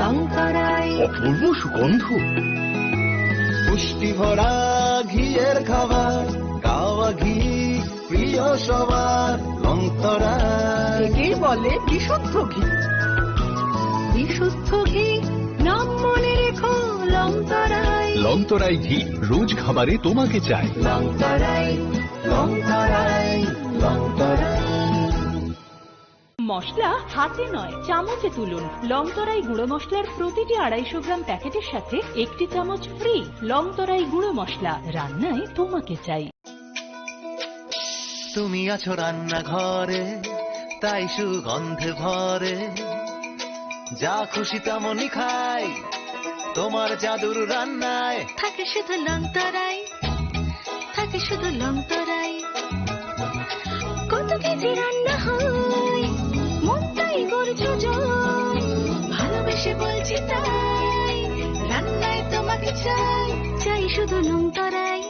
লংতরাই। অপূর্ব সুগন্ধ। পুষ্টি ভরা ঘিয়ের খাবার, গাওয়া ঘি প্রিয় সবার লংতরাই। একেই বলে বিশুদ্ধ ঘি। বিশুদ্ধ ঘি, নাম মনে রেখো লংতরাই। লংতরাই ঘি, রোজ খাবারে তোমাকে চাই। লংতরাই, লংতরাই, লংতরাই। মশলা হাতে নয়, চামচে তুলুন। লংতরাই গুঁড়ো মশলার প্রতিটি আড়াইশো গ্রাম প্যাকেটের সাথে একটি চামচ ফ্রি। লংতরাই গুঁড়ো মশলা, রান্নায় তোমাকে চাই। তুমি আছো রান্নাঘরে, তাই সুগন্ধে ভরে। যা খুশি তেমনই খাই, তোমার জাদুর রান্নায়। থাকে শুধু লংতরাই, থাকে শুধু লংতরাই। কত কেজি রান্না হয়, মনটাই করছো জয়। ভালোবেসে বলছি তাই, রান্নায় তোমাকে চাই। চাই শুধু লংতরাই,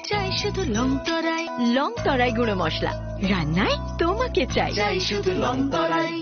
চাই শুধু লংতরাই। লংতরাই গুঁড়ো মশলা, রান্নায় তোমাকে চাই। চাই শুধু লংতরাই।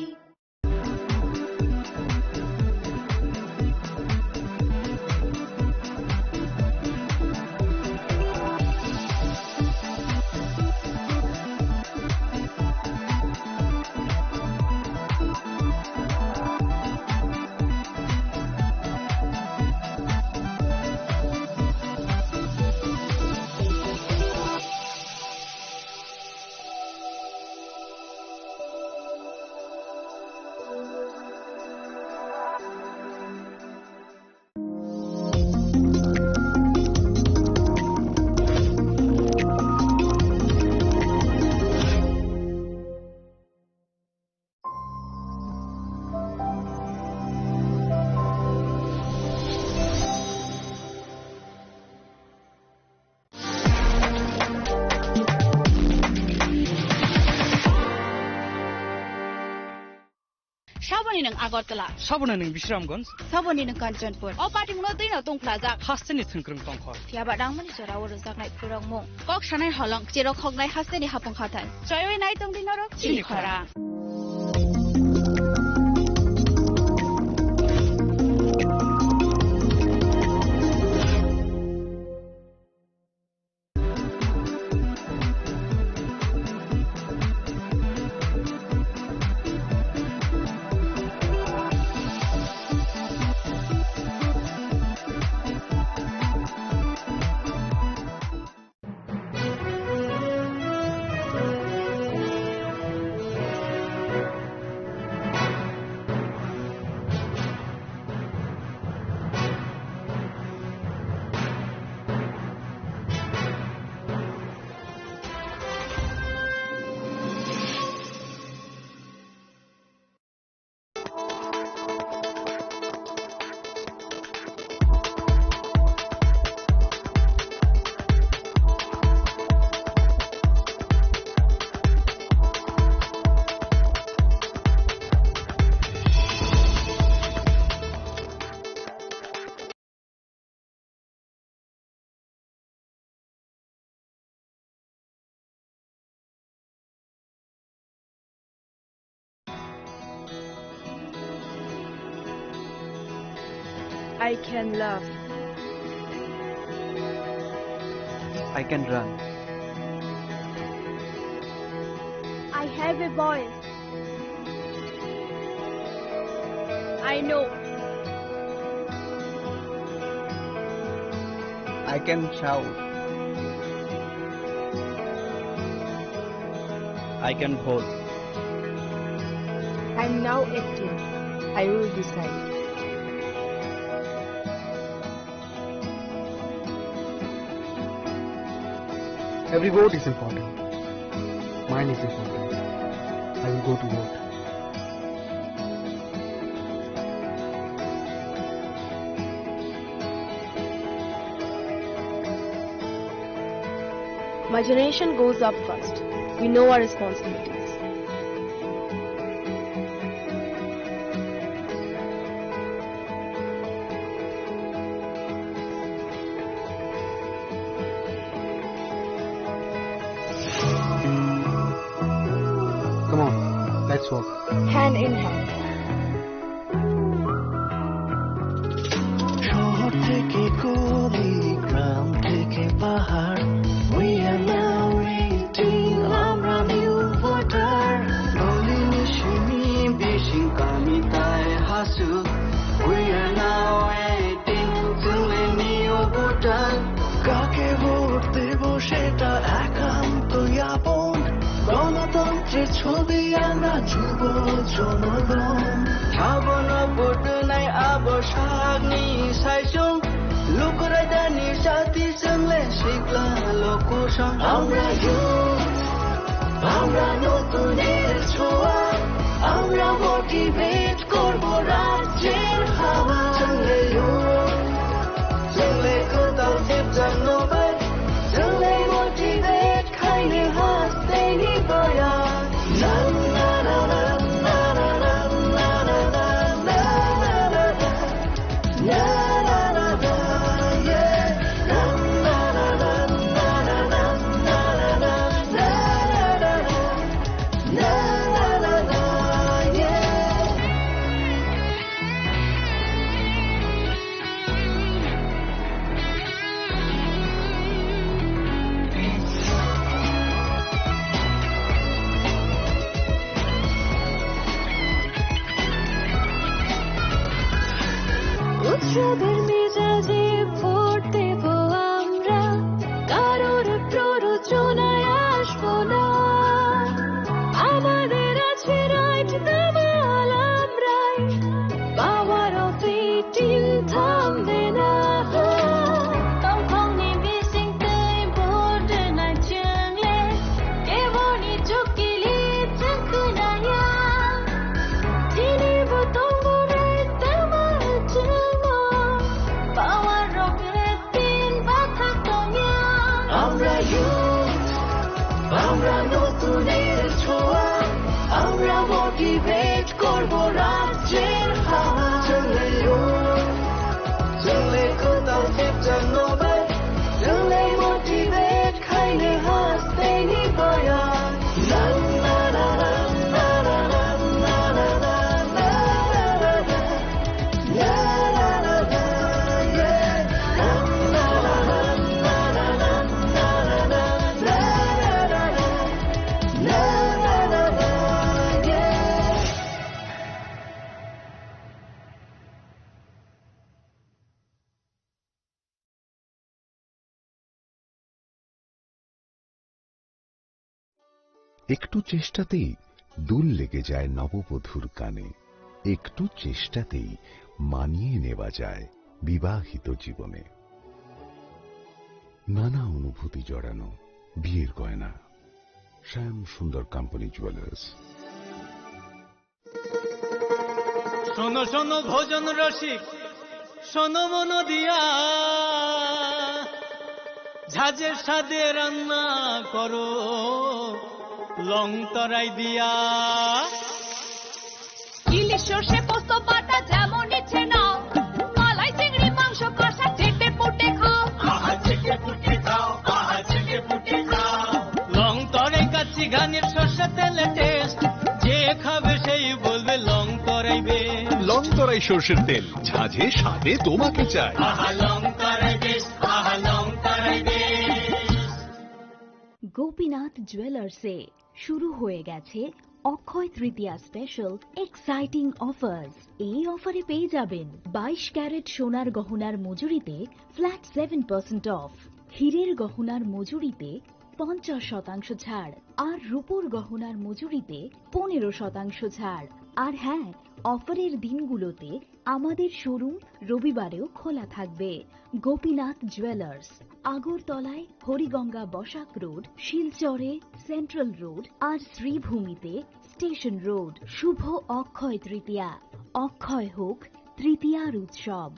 Nwng Agartala. Saboni nwng Bisramganj. Saboni nwng Kanchanpur. O patimungno twino tungphlajak. Hasteni thwngkwrwng tongkhor. Phiya ba nangmani jora o rwjaknai phurokmung. Kok sanai holong, cherok hoknai hasteni hapung hathai. Choiwi nai tongdi norok chini khorang. I can laugh. I can run. I have a voice. I know. I can shout. I can vote. I'm now eighteen. I will decide. Every vote is important. Mine is important. I will go to vote. My generation goes up first. We know our responsibilities. Come on, let's walk. Hand in hand. শহর থেকে গলি, গ্রাম থেকে পাহাড়, we are now eighteen, আমরা new voter. Boli ni simi bising kami tai hasu, we are now eighteen, chwng le new voter. কাকে ভোট দেব সেটা একান্তই আপন। গণতন্ত্রের ছবি আমরা যুব জনগণ। Sabono vote nai abo sakni saisung. Lukurai dani sati chwng le sikla lokusong. আমরা youth, আমরা নতুনের ছোঁয়া, আমরা motivate করব রাজ্যের হাওয়া। Chwng le youth, chwng le kwtal sipjak no bai, chwng le motivate khaini hasteni boya. Na, na, na, na. একটু চেষ্টাতেই দুল লেগে যায় নববধূর কানে। একটু চেষ্টাতেই মানিয়ে নেওয়া যায় বিবাহিত জীবনে। নানা অনুভূতি জড়ানো বিয়ের গয়না। শ্যাম সুন্দর কোম্পানি জুয়েলার্স। শোনো শোনো ভোজন রসিক, শোনো মন দিয়া, ঝাঁঝের স্বাদে রান্না করো লং তরাই দিয়া। ইলিশ সর্ষে পোস্ত বাটা যেমন ইচ্ছে নাও, মালাই চিংড়ি মাংস কষা চেটে পুটে খাও। আহা চেটে পুটে খাও, আহা চেটে পুটে খাও। লং তরাই কাচ্চি ঘানির সর্ষে তেলে টেস্ট, যে খাবে সেই বলবে লং তরাই বেস্ট। লং তরাই সর্ষের তেল, ঝাঁঝে স্বাদে তোমাকে চাই। আহা লং তরাই বেস্ট, আহা লং তরাই বেস্ট। গোপীনাথ জুয়েলার্সে শুরু হয়ে গেছে অক্ষয় তৃতীয়া স্পেশাল এক্সাইটিং অফার্স। এই অফারে পেয়ে যাবেন বাইশ ক্যারেট সোনার গহনার মজুরিতে ফ্ল্যাট সেভেন পার্সেন্ট অফ, হীরের গহনার মজুরিতে পঞ্চাশ শতাংশ ছাড়, আর রূপোর গহনার মজুরিতে পনেরো শতাংশ ছাড়। আর হ্যাঁ, অফারের দিনগুলোতে আমাদের শোরুম রবিবারেও খোলা থাকবে। গোপীনাথ জুয়েলার্স, আগরতলায় হরিগঙ্গা বসাক রোড, শিলচরে সেন্ট্রাল রোড আর শ্রীভূমিতে স্টেশন রোড। শুভ অক্ষয় তৃতীয়া, অক্ষয় হোক তৃতীয়ার উৎসব।